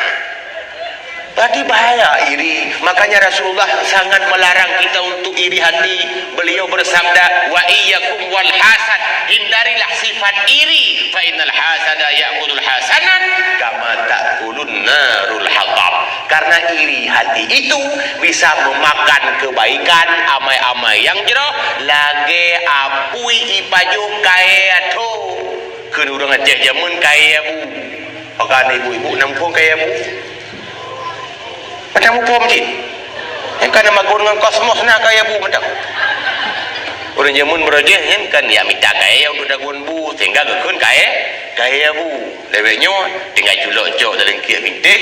Berarti bahaya iri. Makanya Rasulullah sangat melarang kita untuk iri hati. Beliau bersabda, "Wa iyyakum wal hasad." Hindarilah sifat iri. "Fa innal hasada ya'kulul hasanat kama ta'kulun narul hatab." Karena iri hati itu bisa memakan kebaikan, amai-amai yang jroh, lagèe apui ipajoh kayèe atho. Kheun ureueng Aceh jameun kayèe abu. Pagan ibu-ibu nangkong kayèe abu. Macam huköm cit. Nyang ka na magun ngon kosmos na kayèe bu mantong. Ureueng jameun beurajih nyan kan ya mita kayèe untuk dagun bu, sehingga geukheun kayèe, kayèe bu. Lewat nyoe, tinggai culok cok dalam kiek binteh,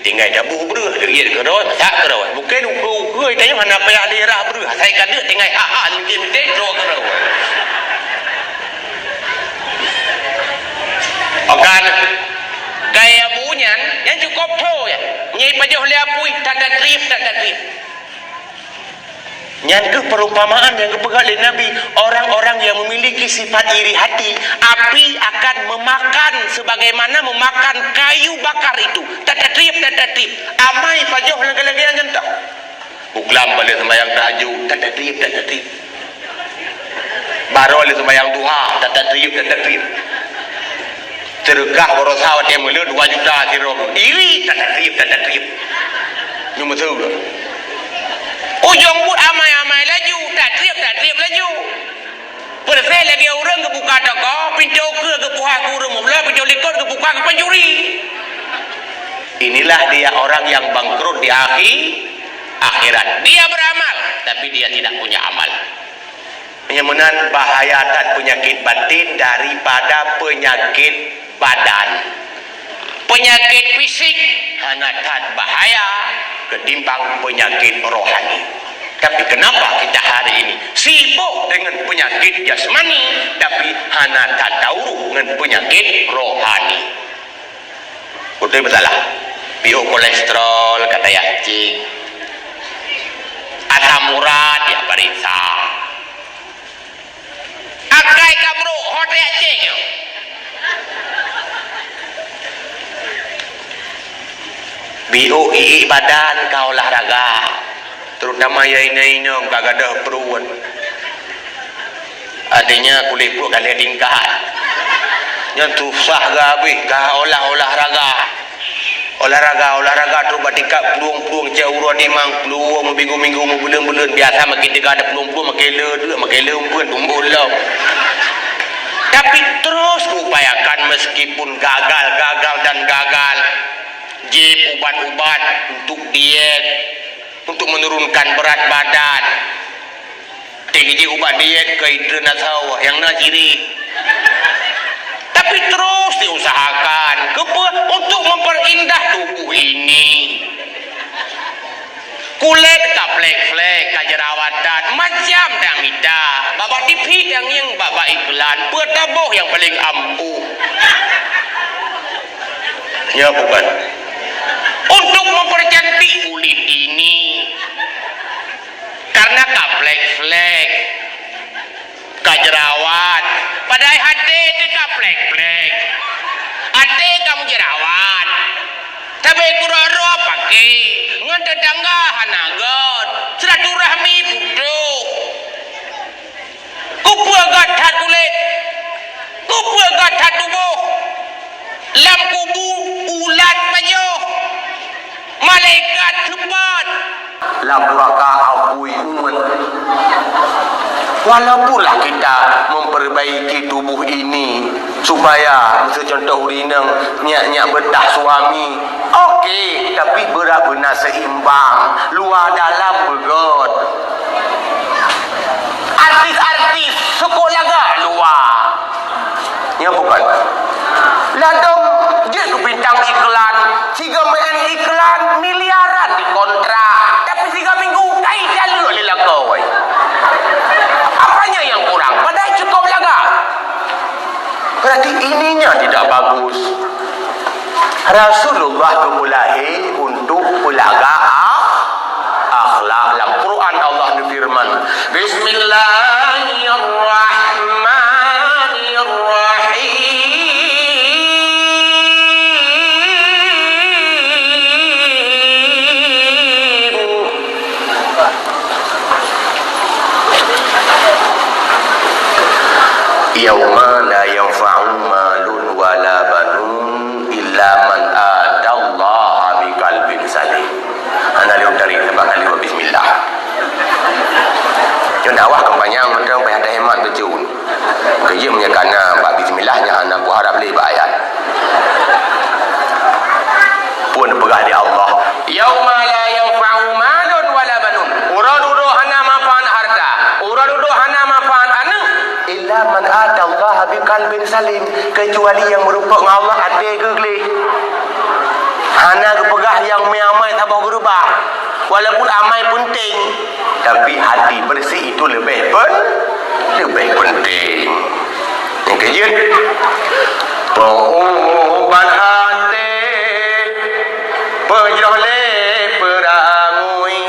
tinggai dabuh breuh, geuiet keudroe, masak keudroe. Mungkin ukeue-ukeue tanyoe hana payah lé rah breuh, asai ka deuk tinggai ha-ha dalam kiek binteh, droe keudroe. Okan, kayèe bu nyan, nyan cukôp tho ya. Nyai pajoh lé apui, that-that trip, that-that trip. Nyan keuh perumpamaan nyang geupeugah lé Nabi, orang-orang yang memiliki sifat iri hati, api akan memakan sebagaimana memakan kayu bakar itu. That-that trip, that-that trip. Amai pajoh lagèe-lagèe nyan tah. Buklam balik sembahyang tahajud, that-that trip, that-that trip. Baroe lé sembahyang duha, that-that trip, that-that trip. Seudeukah baroesa watèe meuleuet dua juta sidroe. Iri, that-that trip, that-that trip. Nyoe meuseue. Ujong buet amai-amai laju, that-that trip, that-that trip laju. Peureuséh lagèe ureueng geubuka toko, pintoe keue geupuha keu ureueng meubloe, pintoe likot geubuka keu pancuri. Inilah dia orang yang bangkrut di akhi-, akhirat. Dia beramal, tapi dia tidak punya amal. Meunyoe meunan bahaya that peunyakét batin daripada peunyakét badan. Peunyakét fisik hana that bahaya ketimbang peunyakét rohani. Tapi kenapa kita hari ini sibuk dengan penyakit jasmani, tapi hana that tauruh ngon peunyakét rohani? Beutôi beusalah. Piôh kolesterol, kata ya cik. Asam urat, ya pariksa. Akai ka brok, ho teuyak cék nyoe. Biôk iék badan ka olahraga, terutama ya inong-inong ka gadôh pruet. Artinya kulét pruet ka lhèe tingkat. Nyan susah geuhabéh ka olah-olahraga. Olahraga, olahraga trok bak tingkat plueng-plueng, cak uroe dimang plueng, minggu-minggu meubuleuen-buleuen. Biasa makin teuga ada plueng-plueng, makin le deuk, makin le umpeuen, tumbôk lom. Tapi terus kuupayakan meskipun gagal, gagal dan gagal. Jieb ubat-ubat untuk diet, untuk menurunkan berat badan. Teuh jih ubat diet keu itreun asoe nyang na ciri. Tapi terus diusahakan. Keupeue? Untuk memperindah tubuh ini. Kulét ka flek-flek, ka jerawatan, macam dak mita. Bak-bak T V tangieng, bak-bak iklan, peue taboh nyang paleng ampuh. Ya bukan. Untuk mempercantik kulit ini. Karena ka flek-flek, ka jerawat, padahai até teuh ka flek-flek. Até ka meujerawat. Sabé keudroe-droe paké, ngon teutangga hana göt, silaturahmi putôh. Keupeue göt that kulét? Keupeue göt that tuboh? Lam kubu ulat pajoh, malaikat seupôt. Lam neuraka apui umet. Walaupunlah kita memperbaiki tubuh ini supaya, miseu contoh ureueng inong, nyak-nyak beutah suami, oke, tapi berat beuna seimbang, luwa dalam beugöt. Artis-artis seukolah gak luwa. Ya bukan? Ladom jeuet keu bintang iklan, sigoe meu'en iklan miliaran dikontrak, tapi sigoe minggu kai jaleuek lé lakoe. Apanya yang kurang? Padahai cukup lagak. Berarti ininya tidak bagus. Rasulullah geupeu lahé untuk peulaga a-, akhlak. Lam Quran Allah neufeureuman, "Bismillahirrahmanirrahim." Yauma la yanfa'u malun wala banun illa man atallaha biqalbin salim. Hana lôn tarék sabab hana lôn bismillah. Nyoe dakwah keupanyang mantong payah tahemat beujeuet. Keujeuet meunyoe kana bak bismillah nyan hana kuharab lé bak ayat. Phon peugah lé Allah, "Yauma la yanfa'u malun wala banun." Uroe dudoe hana manfaat hareuta, uroe dudoe hana manfaat aneuk, illa man atallaha biqalbin salim, keucuali nyang meurumpok ngon Allah até geugleh. Hana geupeugah nyang meuamai saboh geureubah, walaupun amai peunteng, tapi hati bersih itu lebih pen-, lebih penting. Nyang keujeuet, peuubat até, peujroh lé peurangui,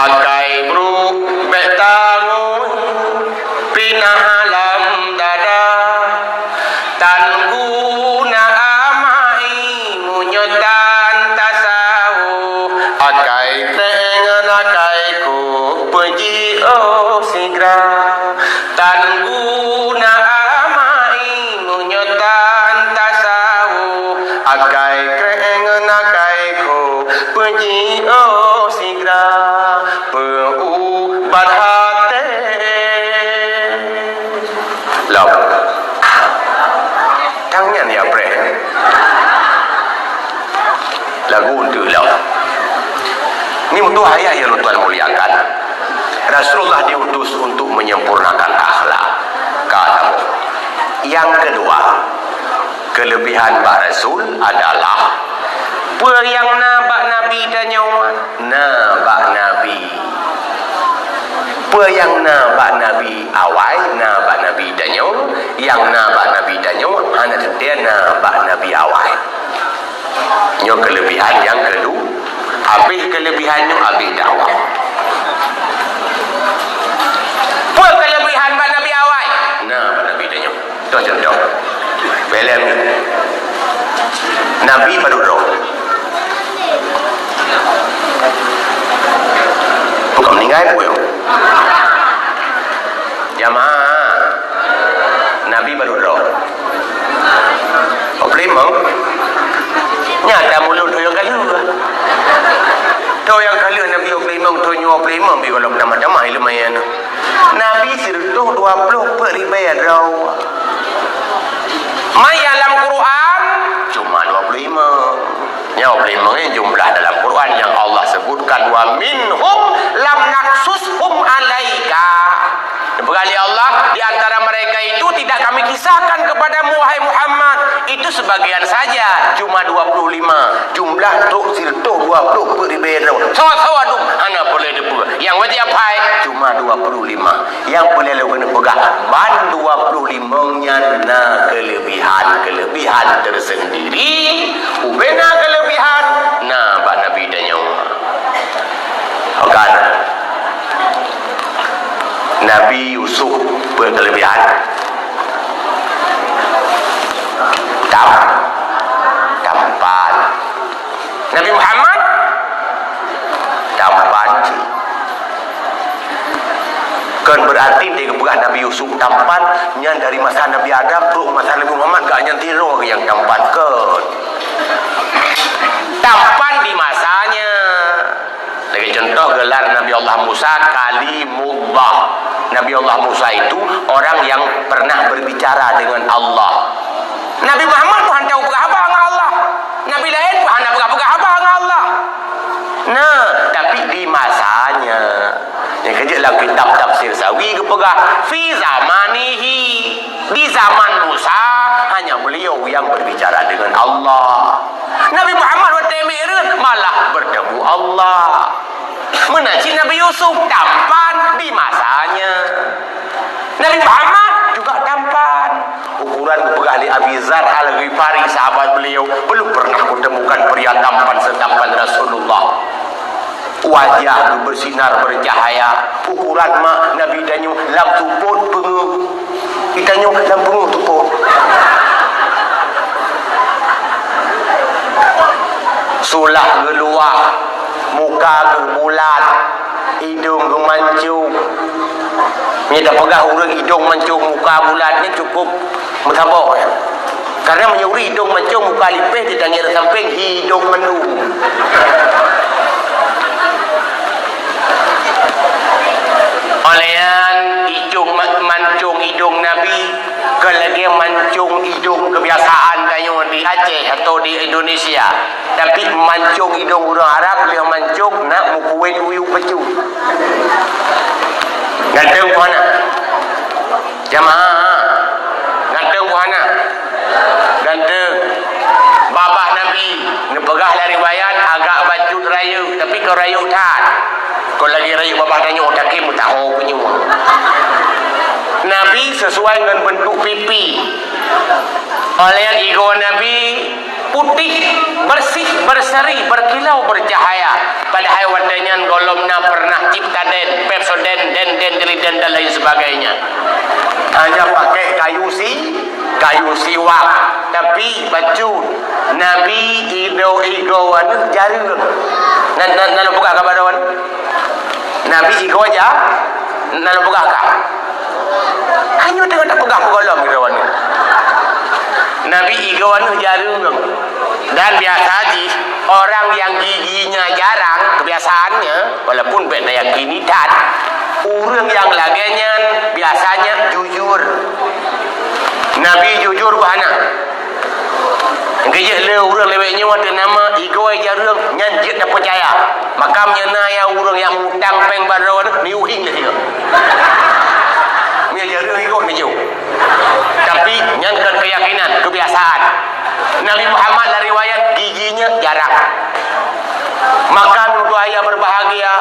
akai brok bék tangui, pinah lam dada, tan guna amai meunyoe tan tasawôh, akai teuh ngon akai kôh peujiôh sigra. Tan guna amai meunyoe tan tasawôh, akai kreueh ngon akai kho peujiôh sigra peuubat até. Lom. Tangian ya preh. Lagu untuk lom. Ini butuh ayat yang Tuhan muliakan. Rasulullah diutus untuk menyempurnakan akhlak. Ka tamu. Yang kedua, kelebihan bak Rasul adalah peue nyang na bak Nabi tanyoe, na bak Nabi. Peue nyang na bak Nabi awai, na bak Nabi tanyoe, nyang na bak Nabi tanyoe hana teuntée na bak Nabi awai. Nyoe kelebihan nyang kedua. Habéh kelebihan nyoe, habéh dakwah. Peue kelebihan bak Nabi awai? Na bak Nabi tanyoe. Toh contoh. Filem Nabi padub droe. Bukan meninggai pun. Jamaah. Nabi padub droe. Dua puluh lima. Nyata mulut tu yang kalu. Tu yang kalu Nabi dua puluh lima, tu nyoe dua puluh lima, bi golom tamah-tamah ilmu ayat. Nabi sireutoh dua puluh peuet ribée droe. Maya lam Quran cuma dua puluh lima. Nyoe dua puluh lima ni jumlah dalam Quran yang Allah sebutkan, "Wa minhum lam naqsushum alaika." Dipeugah lé Allah, di antara mereka itu tidak Kami kisahkan kepadamu, wahai Muhammad, itu sebagian saja, cuma dua puluh lima. Jumlah trok sireutoh dua puluh peuet ribée droe. Sawa-sawa dum hana peureulée teupeue. Nyang wajéb hai cuma dua puluh lima. Nyang peureulée lôn keuneuk peugah, ban dua puluh lima nyan na kelebihan-kelebihan tersendiri. Ubena kelebihan na bak Nabi tanyoe. Bukan. Nabi Yusuf peue kelebihan? Tam-, tampan. Nabi Muhammad tampan cit. Kon berarti dia geupeugah Nabi Yusuf tampan, nyan dari masa Nabi Adam trok masa Nabi Muhammad, gak nyan tiroe nyang tampan, kon. Tampan di masanya. Lagée contoh, gelar Nabi Allah Musa Kalimullah. Nabi Allah Musa itu orang yang pernah berbicara dengan Allah. Nabi Muhammad pun hana peugah haba ngon Allah. Nabi laén pun hana peugah-peugah haba ngon Allah. Nah, tapi di masanya. Nyang keujeuet lam kitab tafsir Sawi geupeugah, "Fi zamanihi." Di zaman Musa, hanya beliau yang berbicara dengan Allah. Nabi Muhammad watée mi'raj malah bertemu Allah. Meunan cit Nabi Yusuf tampan di masanya. Nabi Muhammad juga tampan. Ukuran geupeugah lé Abi Dzar Al-Ghifari, sahabat beliau, "Belum pernah kutemukan pria tampan setampan Rasulullah." Wajah geuh bersinar bercahaya, ukuran mak Nabi tanyoe lam tupot peungeuh. Geutanyoe lam peungeuh tupot. Sulah geuluwah, muka geuh bulat, idong geuh mancung. Meunyoe tapeugah ureuëng idong mancong muka bulat nyan cukup meusaboh, ya. Karena meunyoe ureuëng idong mancong muka lipéh, di tangieng sampéng idong mandum. Oleh nyan, idong ma-, mancong idong Nabi, kon lagée mancong idong kebiasaan tanyoe di Aceh atau di Indonesia. Tapi mancong idong ureuëng Arab lheueh mancong na meukuet uyuek peue. Ganteng buhana. Jamaah, ganteng buhana. Ganteng. Babah Nabi, neupeugah lam riwayat, agak bacut rayeuk, tapi kon rayeuk that. Kon lagée rayeuk babah tanyoe, tapi meutuho punyueng. Nabi sesuai ngon bentuk pipi. Oleh nyan igoe Nabi putih, bersih, berseri, berkilau, bercahaya. Padahai watée nyan gohlom na pernah Ciptaden, Pepsodent, den, den, jeliden, dan lain sebagainya. Hanya pakai kayu si, kayu siwak. Tapi bacut, Nabi igoe, igoe aneuëk jareueng. Nan, nan, nan peugah kaba droe nyoe? Nabi igoe ja, nan peugah ka. Hanya teuka tapeugah peugolom igoe nyoe. Nabi igoe nyoe jareueng. Dan biasa jih, orang yang giginya jarang, kebiasaannya, walaupun bék tayakini that, ureuëng nyang lagée nyan biasanya jujur. Nabi jujur buhana. Geujeuet lé ureuëng lewat nyoe teunama igoe jareueng nyan jeuet tapeucaya. Maka meunyoe na nyang ureuëng nyang mutang péng baro nyoe, miuhing lé sigoe. Meunyoe jareueng igoe neujok. Tapi nyan kon keyakinan, kebiasaan. Nabi Muhammad lam riwayat giginya jarang. Maka meutuah ayah berbahagia,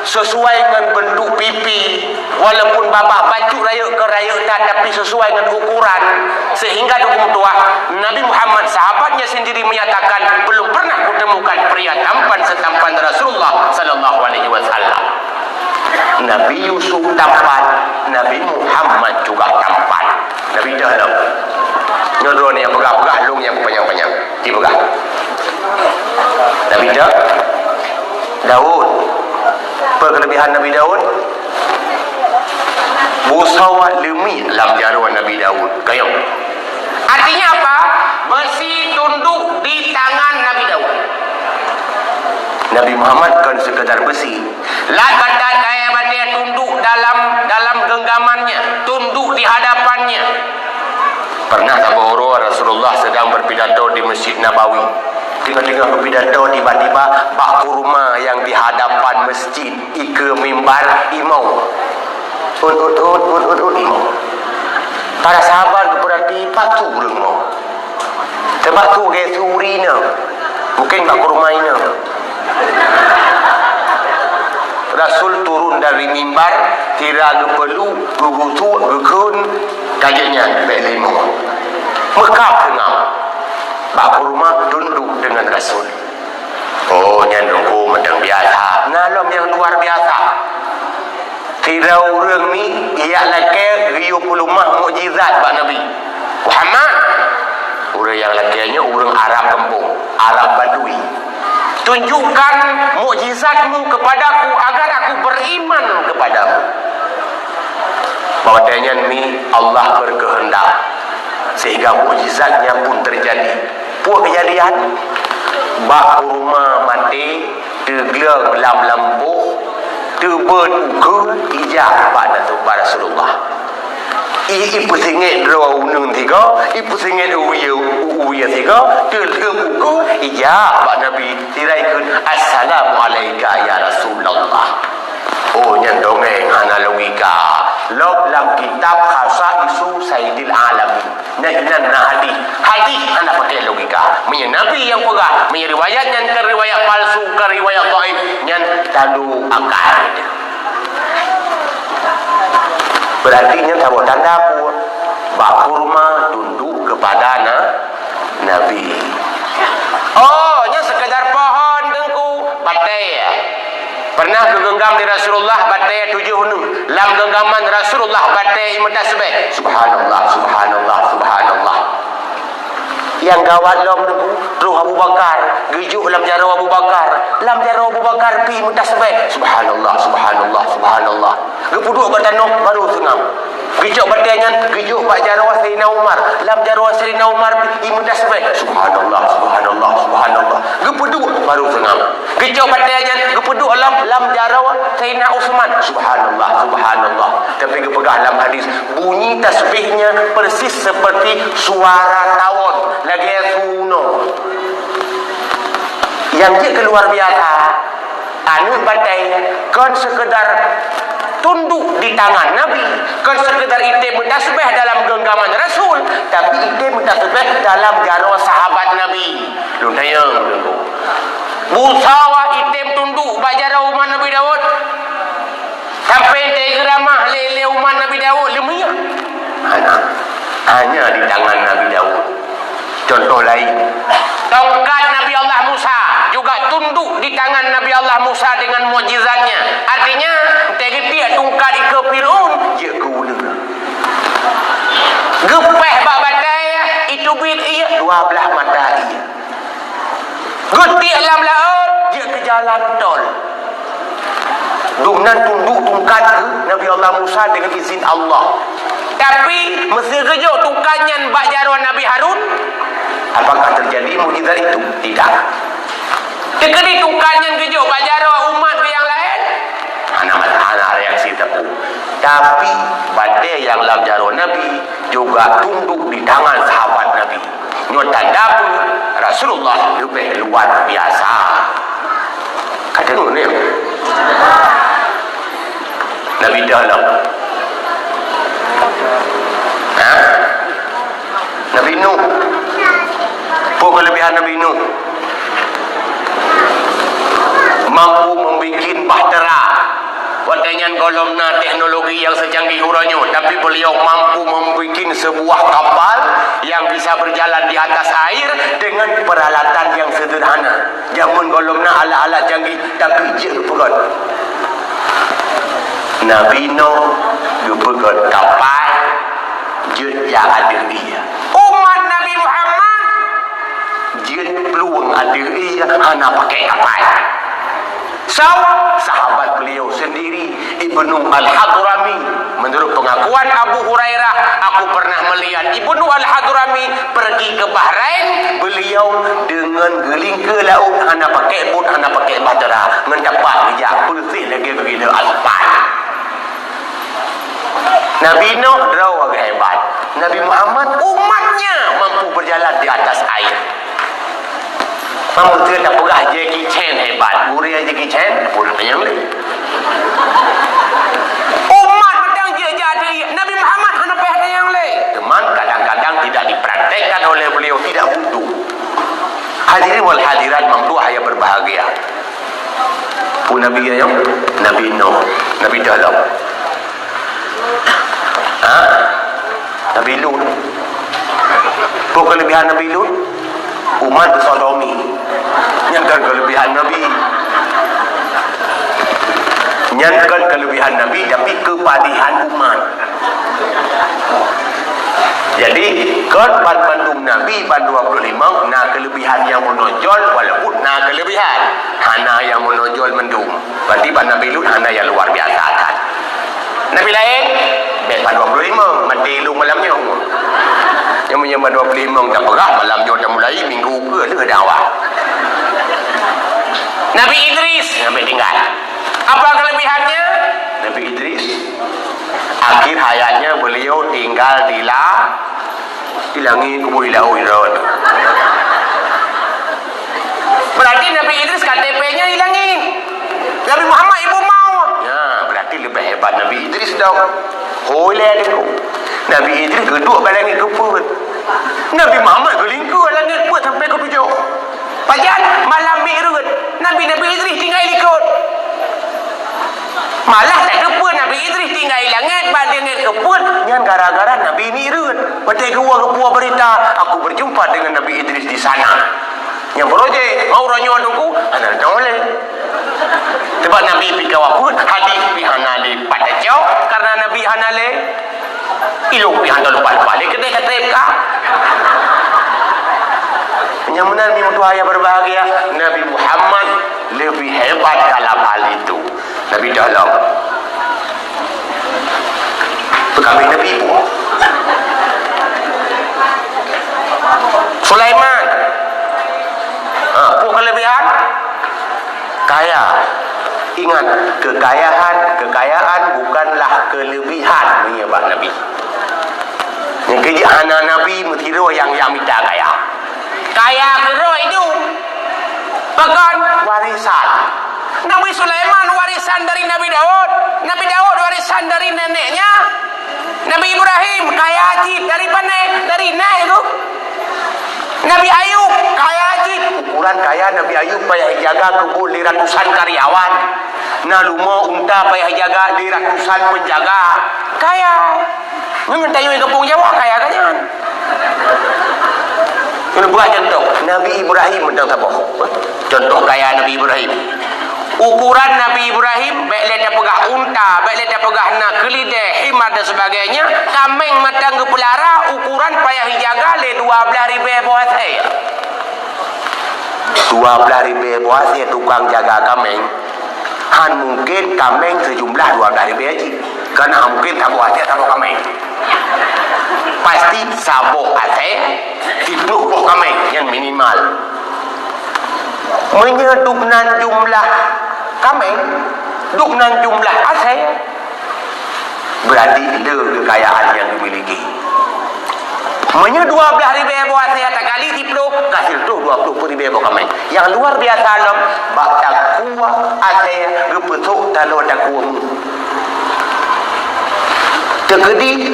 sesuai ngon bentuk pipi, walaupun babah bacut rayeuk kon rayeuk that, tapi sesuai ngon ukuran, sehingga dukung tuah Nabi Muhammad, sahabatnya sendiri menyatakan, "Belum pernah kutemukan pria tampan setampan Rasulullah sallallahu alaihi wasallam." Nabi Yusuf tampan, Nabi Muhammad juga tampan. Nabi dah lom. Nyoe droeneuh nyang peugah-peugah, lôn nyang panyang-panyang. Dipeugah. Nabi dah Daud. Apa kelebihan Nabi Daud? Busawat leumit lam jaroe Nabi Daud. Kayong. Artinya apa? Besi tunduk di tangan Nabi Daud. Nabi Muhammad kon sekadar besi. Lat batat kayée batée tunduk dalam, dalam genggamannya, tunduk di hadapannya. Pernah saboh uroe Rasulullah sedang berpidato di Masjid Nabawi. Tengah-tengah berpidato, tiba-tiba bak kurma yang di hadapan masjid, ikeue mimbar, imong. Ut, ut, ut, ut, ut, ut, imong. Para sahabat geupeurati, "Pat tu ureuëng nyoe?" Teuma tu gaya suri na. Mungkin bak kurma ina. Rasul turun dari mimbar, sira geupeulu, geugusuk, geukheun, ka jeuet nyan bék lé imong. Meukab teungoh. Bak kurma tunduk dengan Rasul. Oh, nyan Teungku mantong biasa. Na lom nyang luar biasa. Sidroe ureuëng mi, ijak lakée geuyue peuleumah mukjizat bak Nabi Muhammad. Ureuëng nyang lakée nyoe ureuëng Arab gampông, Arab Badui. "Tunjukkan mukjizatmu kepadaku agar aku beriman kepadamu." Bak watée nyan mi Allah berkehendak sehingga mukjizatnya pun terjadi. Peue keujadian? Bak kurma maté teugleueng lam lampôh, teubeuet ukeue, ijak bak Rasulullah. I, ipeusingét droe uneuen sigoe, ipeusingét u wie, u wie sigoe, teulheueh ukeue, ijak bak Nabi, sira ikheun, "Assalamu alaika ya Rasulullah." Oh, nyan dongeng hana logika. Lom lam kitab Khasaisu Sayyidil Alamin. Nyan, nyan na hadih. Hadih hana pakai logika. Meunyoe Nabi nyang peugah, meunyoe riwayat nyan kon riwayat palsu, kon riwayat dhaif, nyan tadu akal. Berarti nyan saboh tanda peue? Bak kurma tunduk kepada na-, Nabi. Oh, nyan sekedar pohon Teungku, batée. Pernah geugenggam lé Rasulullah batée tujoh nyoe. Lam genggaman Rasulullah batée imeutasbih. Subhanallah, subhanallah, subhanallah. Nyang gawat lom Teungku, roh Abu Bakar, geujok lam jaroe Abu Bakar. Lam jaroe Abu Bakar pih imeutasbih. Subhanallah, subhanallah, subhanallah. Geupeuduek bak tanoh, baru seungab. Geucok batèe nyan, geujok bak jaroe Saidina Umar. Lam jaroe Saidina Umar, imeutasbih. Subhanallah, subhanallah, subhanallah. Geupeuduek, baru seungab. Geucok batèe nyan, geupeuduek lam, lam jaroe Saidina Utsman. Subhanallah, subhanallah. Tapi geupeugah lam hadis, bunyi tasbihnya persis seperti suara tawon, lagèe sunoe. Nyang jeuet keu luar biasa, aneuk batèe kon sekedar tunduk di tangan Nabi, kon sekedar item meutasbih dalam genggaman Rasul, tapi item meutasbih dalam jaroe sahabat Nabi. Lôn tanyong, busawa item tunduk bak jaroe umat Nabi Daud. Sampai teugeramah lé, lé umat Nabi Daud leumiah. Hana. Hanya di tangan Nabi Daud. Contoh lain, tongkat Nabi Allah Musa juga tunduk di tangan Nabi Allah Musa dengan mukjizatnya. Artinya, teugeutiek tungkat ikeue Fir'aun, jeuet keu uleue. Geupéh bak batèe, iteubiet ié, dua blah mata ié. Geutiek lam laôt, jeuet keu jalan tol. Dumnan tunduk tungkat keu Nabi Allah Musa dengan izin Allah. Tapi, meusé geujok tungkat nyan bak jaroe Nabi Harun, apakah terjadi mukjizat itu? Tidak. Teukeudi tungkat nyan geujok bak jaroe umat nyang laén, hana, hana reaksi teupeu. Tapi, batèe nyang lam jaroe Nabi juga tunduk di tangan sahabat Nabi. Nyoe tanda peue Rasulullah leubeh luar biasa. Ka deungoe nyoe? Nabi Daud. Ha? Nabi Nuh. Peue keulebihan Nabi Nuh? Mampu membuat bahtera. Watèe nyan gohlom na teknologi nyang secanggih uroe nyoe, tapi beliau mampu membuat sebuah kapal yang bisa berjalan di atas air dengan peralatan yang sederhana. Jameun gohlom na alat-alat canggih, tapi jeuet geupeugöt. Nabi Nuh geupeugöt kapal jeuet jak ateueh ié. Umat Nabi Muhammad jeuet plueng ateueh ié hana pakai kapal. Sahabat beliau sendiri, Ibnu Al-Hadrami. Menurut pengakuan Abu Hurairah, aku pernah melihat Ibnu Al-Hadrami pergi ke Bahrain, beliau dengan geulingkeue laôt hana pakai bot, hana pakai bahtera, ngon tapak geujak, beureuséh lagèe geugileuk aspal. Nabi Nuh droe geuhebat. Nabi Muhammad umatnya mampu berjalan di atas air. Meunyoe tapeugah Jackie Chan hebat, gurèe Jackie Chan, pun tanyong lé. Umat mantong jeuet jak ateueh ié, Nabi Muhammad hana payah tanyong lé. Teuma kadang-kadang tidak dipraktekkan oleh beliau, tidak butuh. Hadirin wal hadirat, makhluk yang berbahagia. Peue Nabi nyoe? Nabi Nuh, Nabi Daud. Ha? Nabi Lut. Peue keulebihan Nabi Lut? Umat geusodomi. Nyan kon keulebihan Nabi. Nyan kon keulebihan Nabi, tapi keupadihan umat. Jadi, kon banmandum nabi ban dua puluh lima na keulebihan nyang meunonjol, walaupun na keulebihan, hana nyang meunonjol mandum. Berarti ban Nabi Lut hana nyang luar biasa that. Nabi laén, bèk ban dua puluh lima, maté lôn malam nyoe. Nyang meunyoe ban dua puluh lima tapeugah, malam nyoe tamulai, minggu keue lheueh dakwah. Nabi Idris, sampai tinggal. Apa kelebihannya? Nabi Idris, akhir hayatnya beliau tinggal di la-, di langit, kubu di laut, di laut. Berarti Nabi Idris K T P-nya di langit. Nabi Muhammad ibu mau. Ya, berarti lebih hebat Nabi Idris dong. Hoi lé deungoe. Nabi Idris geuduek bak langit keupeuet. Nabi Muhammad geulingkeue langit peuet sampai keutujoh. Pajan malam Mi'raj, Nabi, Nabi Idris tinggai likot. Malah tateupeue Nabi Idris tinggai langét, bak langét keupeuet, nyan gara-gara Nabi Mi'raj. Watèe geuwoe geupeugah beurita, "Aku berjumpa dengan Nabi Idris di sana." Nyang beurojek, "Mau uroe nyoe Teungku?" Hana tanyong lé. Sebab Nabi pih ka wafeuet, hadis pih hana lé pat tacok, karena Nabi hana lé. Ilôn pih hana lupa-lupa lé keudéh ka trép ka. Nyang meunan, mi meutuah nyang berbahagia, Nabi Muhammad lebih hebat dalam hal itu. Nabi tolong. Nabi-nabi pun. Sulaiman. Ha, peue keulebihan? Kaya. Ingat, kekayaan, kekayaan bukanlah kelebihan, meunyoe bak Nabi. Nyang keujeuet hana nabi meusidroe nyang, nyang mita kaya. Kaya keudroe itu pakon? Warisan. Nabi Sulaiman warisan dari Nabi Daud. Nabi Daud warisan dari neneknya. Nabi Ibrahim kaya cit dari pane? Dari nai tu. Nabi Ayub kaya cit. Ukuran kaya Nabi Ayub payah jaga keubon lé ratusan karyawan. Na leumo unta payah jaga lé ratusan penjaga. Kaya. Ngon tanyoe gampông Jawa kaya ka nyan. Keuneuk buat contoh, Nabi Ibrahim mantong saboh. Contoh kaya Nabi Ibrahim. Ukuran Nabi Ibrahim, bèk lé tapeugah unta, bèk lé tapeugah na keulidèe, himar dan sebagainya, kaméng mantong geupeulara, ukuran payah jijaga lé dua blaih ribèe boh asèe. Dua blaih ribèe boh asèe tukang jaga kaméng, han mungken kaméng seujumlah dua blaih ribèe jih. Karena han mungken saboh asèe saboh kaméng. Pasti saboh asèe, siplôh boh kaméng nyang minimal. Meunyoe dubnan jumlah kaméng, dubnan jumlah asèe, berarti le kekayaan nyang dimiliki. Meunyoe dua blaih ribèe boh asèe takali siplôh, ka sireutôh dua plôh ribèe boh kaméng. Nyang luar biasa lom, bak takue asèe geupeusôk taloe takue meuh. Teukeudi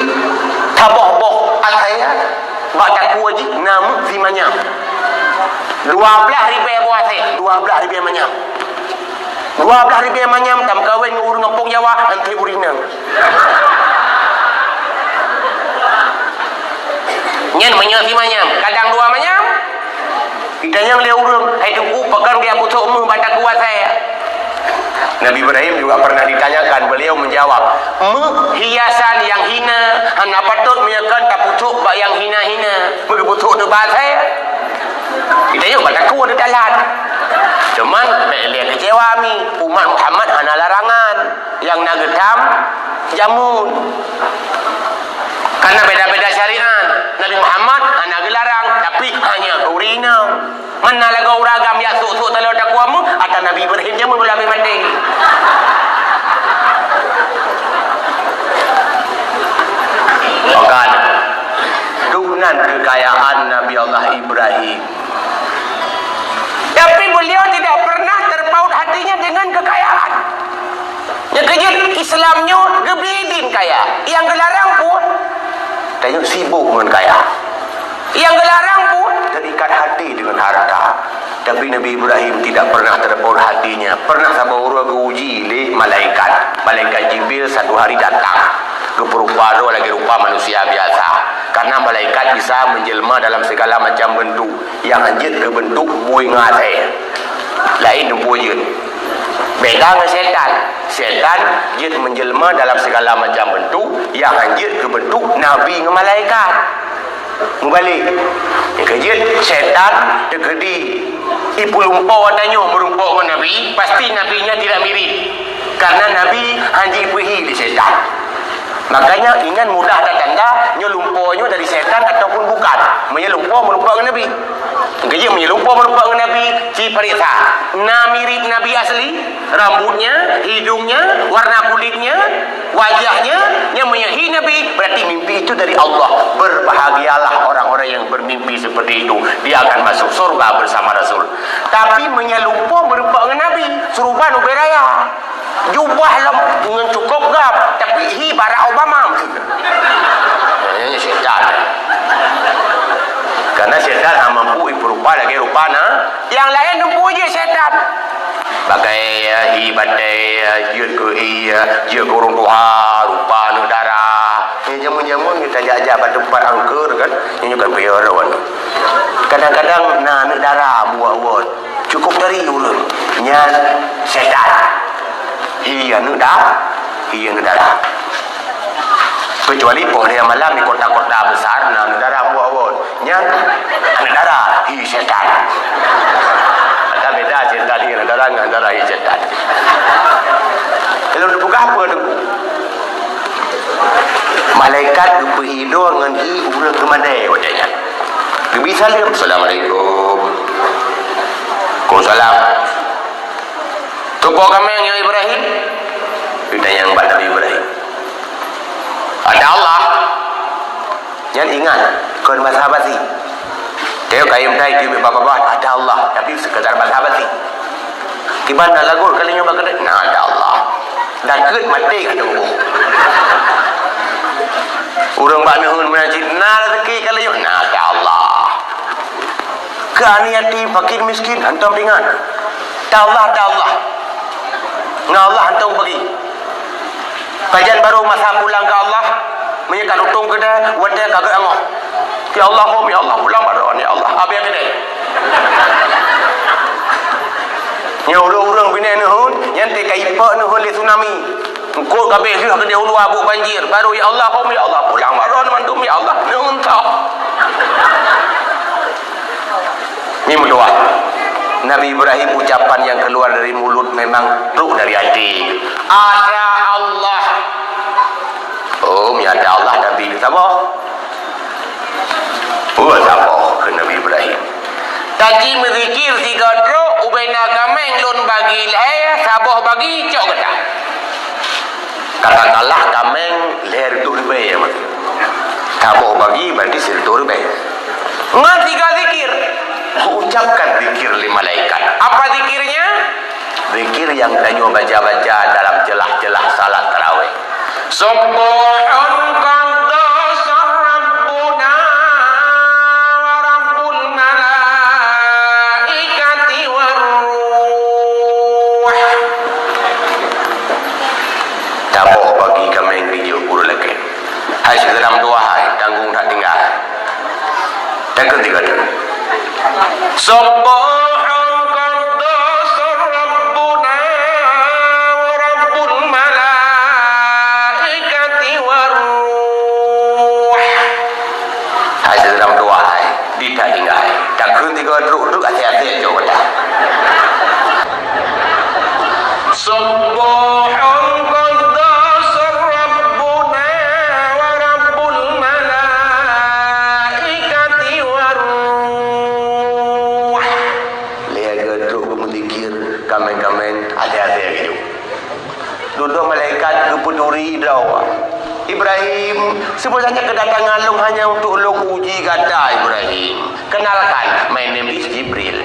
saboh boh asèe bak takue jih na meuh simanyam. Dua blaih ribèe boh asèe, dua blaih ribèe manyam. Dua blaih ribèe manyam tameukawen ngon ureueng gampông Jawa, han trép ureueng inong. Nyan meunyoe simanyam, kadang dua manyam. Geutanyong lé ureueng, "Hai Teungku, pakon geujak peusôk meuh bak takue asèe?" Nabi Ibrahim juga pernah ditanyakan, beliau menjawab, "Meuh hiasan nyang hina, hana patôt meunyoe kon tapeusôk bak nyang hina-hina. Meugeupeutrok teuk bak asèe." Geutanyoe bak takue teudalat. Cuman, bèk lé keucewa mi, umat Muhammad hana larangan nyang na geutam jamun. Karena beda-beda syariat. Nabi Muhammad hana geularang, tapi hanya keu ureueng inong. Mana lagoe ureueng agam jak sôk-sôk taloe takue meuh, ata Nabi Ibrahim jameun beulabeh maté. Maka, dubnan kekayaan Nabi Allah Ibrahim. Tapi beliau tidak pernah terpaut hatinya dengan kekayaan. Nyang keujeuet Islam nyoe geubri idin kaya, nyang geularang pun. Tanyoe sibuk ngon kaya. Nyang geularang pun terikat hati dengan harta. Tapi Nabi Ibrahim tidak pernah terpaut hatinya. Pernah saboh uroe geuuji lé malaikat. Malaikat Jibril satu hari datang. Geupeurupa droe lagèe rupa manusia biasa. Karena malaikat bisa menjelma dalam segala macam bentuk. Nyang han jeuet keu bentuk bui ngon asèe. Laén teumpeue jeuet. Beda ngon setan. Setan jeuet menjelma dalam segala macam bentuk, nyang han jeuet keu bentuk nabi ngon malaikat. Meubalek. Nyang keujeuet setan teukeudi ipeulumpo tanyoe meurumpok ngon nabi, pasti nabi nyan tidak mirip. Karena nabi han jipeuhi lé setan. Makanya, ingat mudah tatanda nyoe lumpo nyoe dari setan ataupun bukan. Meunyoe lumpo meurumpok ngon nabi. Keujeuet meunyoe lumpo meurumpok ngon nabi, ci pareksa. Na mirip nabi asli, rambutnya, hidungnya, warna kulitnya, wajahnya, nyan meunyoe hi nabi, berarti mimpi itu dari Allah. Berbahagialah orang-orang yang bermimpi seperti itu. Dia akan masuk surga bersama Rasul. Tapi meunyoe lumpo meurumpok ngon nabi, suruban ubé raya. Jubah lom ngon cukôp gam, tapi hi Barack Obama. Nyan setan. Karena setan hana mampu iperupa lagèe rupa na. Nyang laén teumpeue jeuet setan. Pakai, eh, hi batèe, eh, jeuet keu hi, eh, jeuet keu ureueng tuha, rupa aneuk dara. Nyan jameun-jameun geutanyoe jak-jak bak teumpat angker kan, nyan kan peuyoe ron. Kadang-kadang na aneuk dara buet-buet. Cukup dari ureueng nyan setan. Hi aneuk da-, hi aneuk dara. Kecuali poh lhèe malam di kota-kota besar na aneuk dara buet-buet. Nyan aneuk dara hi setan. Ada beda setan hi aneuk dara ngon dara hi setan. Lalu dipeugah apa tu? Malaikat geupeuidoe ngon hi ureuëng keumadé watée nyan. Geubri saleuem, "Assalamualaikum." "Waalaikumsalam." "Keupeue kaméng, ya Ibrahim?" Geutanyong bak Nabi Ibrahim. "Ada Allah." Nyan ingat, kon basa basi. Teu kayém tai teubiet bak babah, ada Allah, tapi sekadar basa basi. Kiban na lagot kali nyoe bak keudeh, na ada Allah. Dakeuet maté ka teuboh. Ureuëng bak neuheun meunan cit, na rezeki kali nyoe, na ada Allah. Keu aneuk yatim, fakir miskin, hantom ringan. Ta Allah, ta Allah. Ngon Allah hantom bagi. Pajan barô masa pulang keu Allah, meunyoe ka lutông keudeh, watée ka geuangoh. Ya Allah, hom, ya Allah, pulang baroe, ya Allah, abéh keudeh. Nyoe ureuëng-ureuëng binéh neuheun, nyan teuka ipok neuheun lé tsunami. Eungkôt ka abéh lheueh keudeh u luwa buet banjir, barô, ya Allah, hom, ya Allah, pulang baroe mandum, ya Allah, neuheun tok. Meudoa. Nabi Ibrahim ucapan yang keluar dari mulut memang trok dari hati. Ada Allah. Oh, mi ada Allah Nabi saboh. Oh, saboh keu Nabi Ibrahim. Taji meuzikir sigoe trok, ubena kaméng lôn bagi lhée, saboh bagi cok gata. Katakanlah kaméng lhée reutôh ribée, ya, Mak. Saboh bagi berarti sireutôh ribée. Ngon sigoe zikir. Ucapkan zikir lé malaikat. Apa zikirnya? Zikir yang tanyoe baca-baca dalam celah-celah salat tarawih. Subbuhun quddus rabbuna wa rabbul malaikati war ruh. Taboh bagi kaméng geujok gurée lakée. Hai sigohlom dua hai, tanggong that tinggai. Takheun sigoe teuk. Subbuhun quddus rabbuna wa rabbul malaikati war ruh. Hai sigohlom dua hai, di that tinggai. Takheun sigoe trok-trok até-até cok gata. Subbuhun quddus rabbuna wa rabbul malaikati war ruh. Lhée geutrok geumeuzikir, kaméng-kaméng, até-até geuduek. Dudoe malaikat geupeuturi droe. "Ibrahim, sebenarnya kedatangan lôn hanya untuk lôn uji gata, Ibrahim. Kenalkan, my name is Jibril."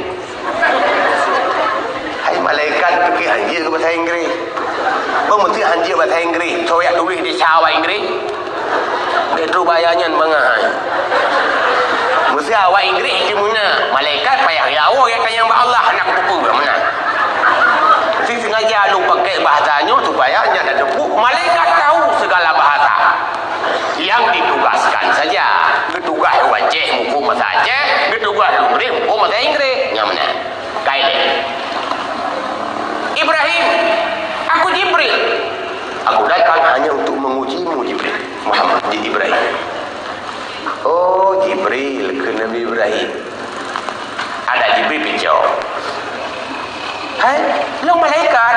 Hai malaikat, pike hanjeuet keu bahasa Inggris. Bang meusti hanjeuet bahasa Inggris, soe jak tuléh di sa awak Inggris. Dek tu baya nyan bangai. Meusti awak Inggris cuma na, malaikat payah ya Allah ya tanyong bak Allah, hana kuteupeu meunan. Si sengaja lôn pakai bahasa nyoe supaya nyan ada teupeu malaikat tahu segala bahasa. Yang ditugaskan saja. Geutugaih u Aceh, muphom bahasa Aceh, geutugaih u Inggris, muphom bahasa Inggris. Nyang meunan. Kailée. "Ibrahim, aku Jibril. Aku datang hanya untuk mengujimu, Jibril." Muhammad di Ibrahim. "Oh, Jibril," kheun Nabi Ibrahim. Ada Jibril picok. "Hai, lôn malaikat.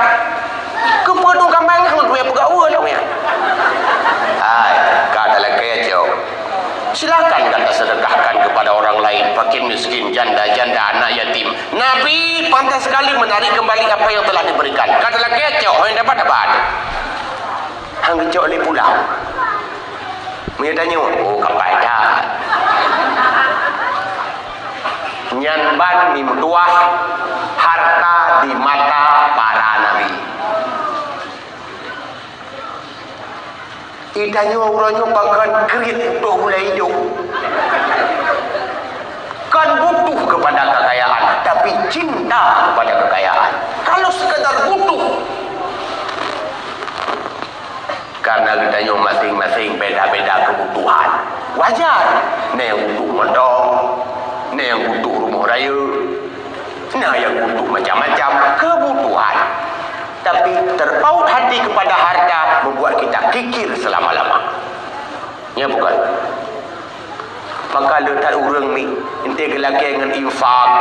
Keupeue tu kaméng ngon kue peugah lôn ya?" "Hai, ka talakée cok. Silakan gata sedekahkan kepada orang lain, fakir miskin, janda-janda, anak yatim." Nabi pantas sekali menarik kembali apa yang telah diberikan. Ka talakée cok, hoi dapat-dapat. Hang geucok lé pulang. Meunyoe tanyoe, oh, ka pai that. Nyan ban meutuah harta di mata para nabi. Di tanyoe uroe nyoe pakon kriet untuk mulai hidup. Kan butuh kepada kekayaan, tapi cinta kepada kekayaan. Kalau sekadar butuh, karena geutanyoe masing-masing beda-beda kebutuhan. Wajar, na nyang butuh moto, na nyang butuh rumoh rayeuk, na nyang butuh macam-macam kebutuhan. Tapi terpaut hati kepada harta membuat kita kikir selama-lama. Ya bukan? Maka le that ureuëng mi, ente geulakée ngon infak,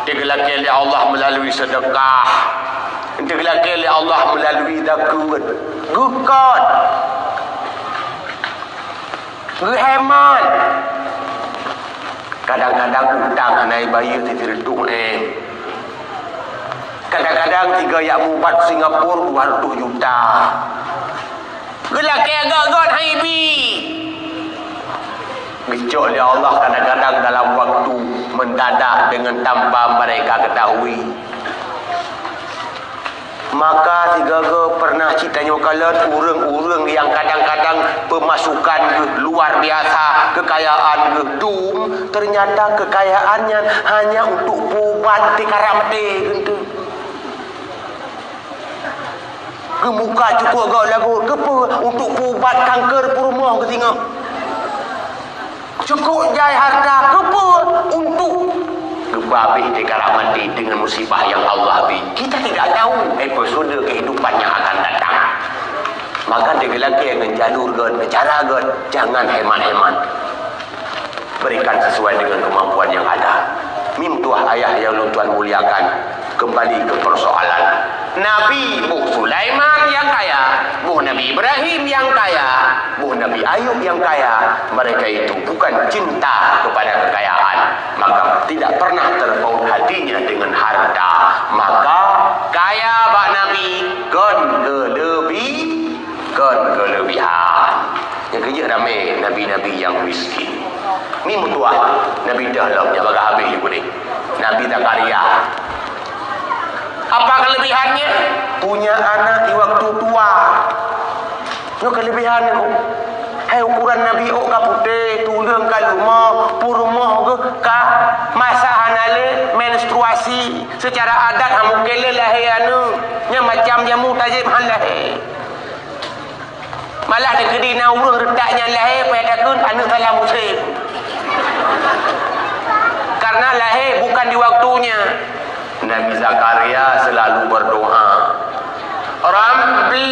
ente geulakée lé Allah melalui sedekah, ente geulakée lé Allah melalui zakeuet. Geukot. Geuhemat. Kadang-kadang utang hana ibayeue sireutôh M. Kadang-kadang sigoe jak mubat Singapura dua ratus juta. Geulakée göt-göt han ibi. Geucok lé Allah kadang-kadang dalam waktu mendadak dengan tanpa mereka ketahui. Maka sigoe-goe pernah cit tanyoe kalon ureuëng-ureuëng nyang kadang-kadang peumasukan geuh luar biasa, keukayaan geuh dum, teunyata keukayaan nyan hanya untuk peuubat teukarat maté geuh. Geumuka cukôp gob lagot keupeue? Untuk peuubat kanker peurumoh geuh singoh. Cukôp jai hareuta keupeue? Untuk geubri abéh teukarat maté deungon musibah nyang Allah bri. Kita tidak tahu episode kehidupan yang akan datang. Maka teugeulakée ngon jalur göt, ngon cara göt, jangan hemat-hemat. Berikan sesuai dengan kemampuan yang ada. Meutuah ayah nyang lôn tuan muliakan, kembali ke persoalan. Nabi boh Sulaiman nyang kaya, boh Nabi Ibrahim nyang kaya, boh Nabi Ayub nyang kaya, mereka itu bukan cinta kepada kekayaan, maka tidak pernah terpaut hatinya dengan harta. Maka kaya bak Nabi kon geuleubi-, kon geuleubihan. Nyang keujeuet ramé nabi-nabi nyang miskin. Ni meutuah nabi deuh lom nyang bagah habéh di Nabi Zakaria. Apa kelebihannya? Punya anak di waktu tua. Nyoe kelebihan nyoe. Hai ukuran nabi ôk ka putéh, tuleueng ka leumo, peurumoh geuh ka masa hana lé menstruasi. Secara adat han mungken lé lahé aneuk. Nyang macam jamu tajép han lahé. Malah dikeudi na ureuëng reutak nyan lahé, payah takheun aneuk salah musém. Karena lahé bukan di waktunya. Nabi Zakaria selalu berdoa, "Rabbi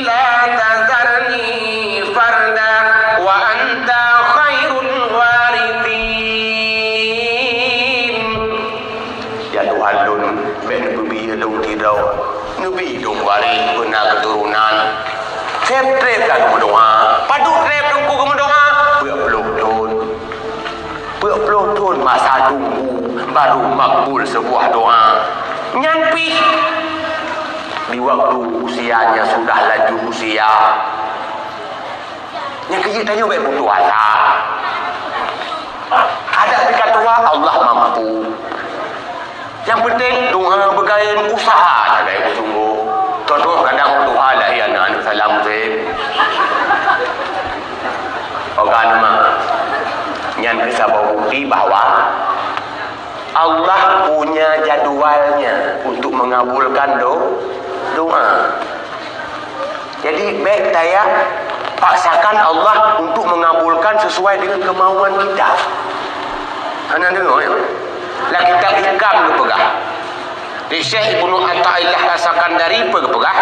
la tazarni farda wa anta khairul warithin." Ya Tuhan lôn, bék neupeubiyeu lôn sidroe, neubi lôn waréh beuna keuturonan. Treb-treb ka geumeudoá. Padub treb teungku geumeudoá? Peuet ploh thon. Peuet ploh thon masa tunggu baru makbul sebuah doa. Nyan pih di waktu usianya sudah lanjut usia. Nyang keujeuet tanyoe bék putus asa. Adak pih ka tuha, Allah mampu. Nyang penting doa beugayém, usaha sagai beusunggoh. Contoh kadang tuha lahé aneuk-aneuk salah musém. Oga numa. Nyan keuh saboh bukti bahwa Allah punya jadwalnya untuk mengabulkan do-, doa. Jadi, bék tayak paksakan Allah untuk mengabulkan sesuai dengan kemauan kita. Hana deungoe, ya? Lam kitab Hikam geupeugah. Di Syekh Ibnu Athaillah As-Sakandari geupeugah,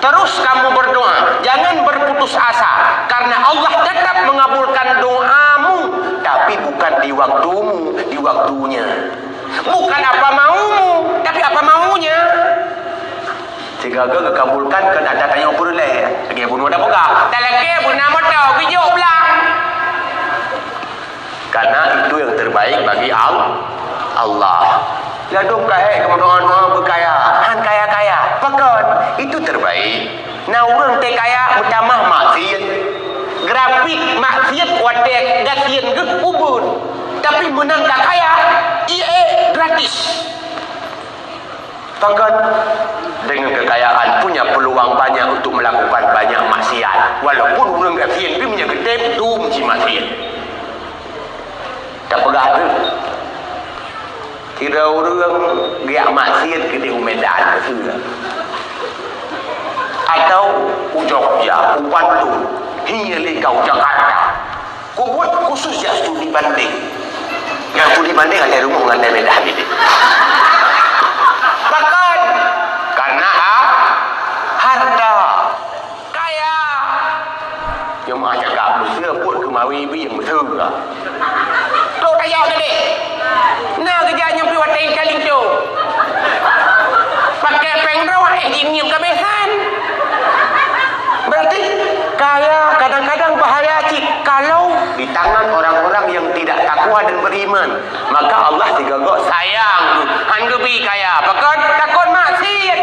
"Terus kamu berdoa, jangan berputus asa, karena Allah tetap mengabulkan doamu, tapi bukan di waktumu, di waktunya. Bukan apa maumu, tapi apa maunya." Sigaga geukabulkan keu ata tanyoe peureulée. Lagée bunoe na peugah, talakée beuna moto geujok blang. Karena itu yang terbaik bagi Al-, Allah. Ladôm ka hék geumeudoá-doá beukaya, han kaya-kaya. Pakon? Itu terbaik. Na ureuëng teu kaya meutamah maksiet. Grafik maksiet watée gasien geuh ubun. Tapi meunan ka kaya, ié gratis. Bahkan dengan kekayaan punya peluang banyak untuk melakukan banyak maksiat. Walaupun ureuëng gasien pih meunyoe geutem dum jimaksiet. Tapeugah tu. Kira ureuëng geujak maksiet keudeh u Medan, atau u Jogja, u Bandung, hingga lé ka u Jakarta. Kubuet khusus jak studi banding. Nyang studi banding até rumoh ngon até Medan nyan. Pakon? Karena ha-, harta. Kaya. Jemaah cakap, "Meuseu buet keumawe biyeng meuseu ka." Trok tajak tadi. Na geujak nyang pi watée ka linto. Pakai péng droe, eh, jingieng ka besan. Berarti kaya kadang-kadang bahaya cit. Takwa dan beriman, maka Allah sigoe-goe sayang. Han geubi kaya, pakon? Takot maksiat.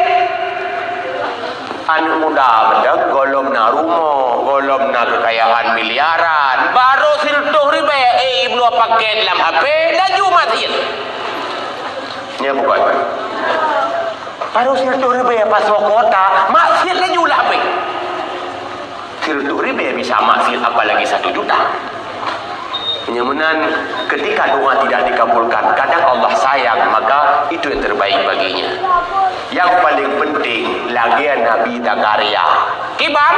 Aneuk muda beudôh, gohlom na rumoh, gohlom na keukayaan miliaran, barô sireutôh ribèe, eh, ibloe pakét lam H P, laju maksiat. Nyan bukon. Barô sireutôh ribèe pasoe kuota, maksiat laju lam H P. Sireutôh ribèe bisa maksiat, apalagi satu juta. Meunyoe meunan, ketika doa tidak dikabulkan, kadang Allah sayang, maka itu yang terbaik baginya. Yang paling penting, lagèe Nabi Zakaria. Kiban?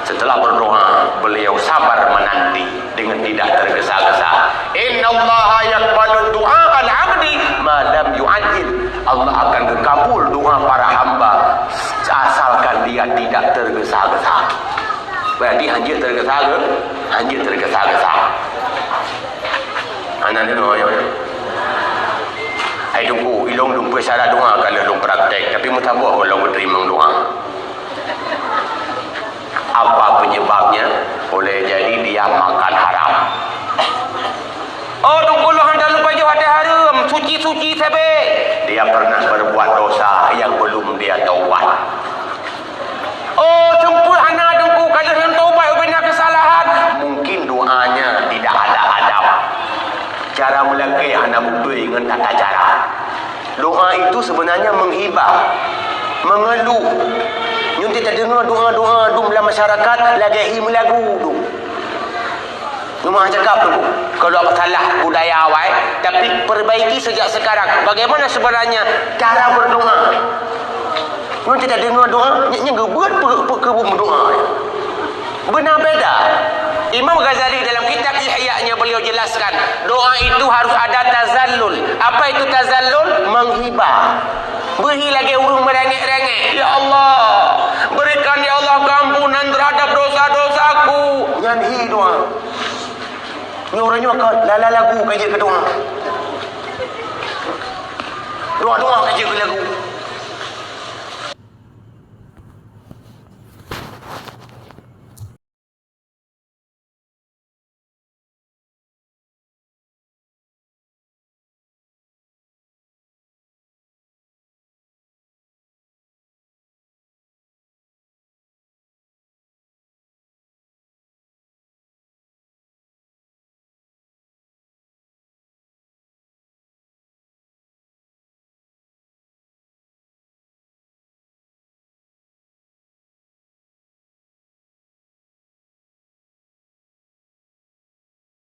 Setelah berdoa, beliau sabar menanti dengan tidak tergesa-gesa. "Innallaha yaqbalu du'a al-'abdi ma lam yu'ajjil." Allah akan kabul doa para hamba asalkan dia tidak tergesa-gesa. Berarti hanjeuet tergesa-ge-, hanjeuet tergesa-gesa. Hana deungoe, ya. Hai Teungku, ilôn lôn peue syarat doa ka lheueh lôn praktek, tapi meusaboh gohlom geuteurimong doa. Apa penyebabnya? Boleh jadi dia makan haram. Oh, Teungku, lôn hana lupa jih até hareuem, suci-suci sabe. Dia pernah berbuat dosa yang belum dia taubat. Oh, seumpeuet hana Teungku, ka lheueh lôn taubat ubena keusalahan. Mungkin doanya tidak ada adab. Cara meulakée hana beutôi ngon tata cara. Doa itu sebenarnya menghibah, mengeluh. Nyoe teudeungoe doa-doa dum lam masyarakat lagée hi meulagu dum. Cuma cakap tu, kalau apa salah budaya awai, tapi perbaiki sejak sekarang. Bagaimana sebenarnya cara berdoa? Nyoe teudeungoe doa, nyan, nyan geubeuet pe-, pe-, keu meudoa. Beuna beda. Imam Ghazali dalam kitab Ihya-nya beliau jelaskan, doa itu harus ada tazallul. Apa itu tazallul? Menghibah. Beuhi lagée ureuëng meurengek-rengek. Ya Allah, berikan ya Allah keampunan terhadap dosa-dosaku. Nyan hi doa. Nyoe ureuëng nyoe ka lala lagu ka jeuet keu doa. Doa-doa ka jeuet keu lagu.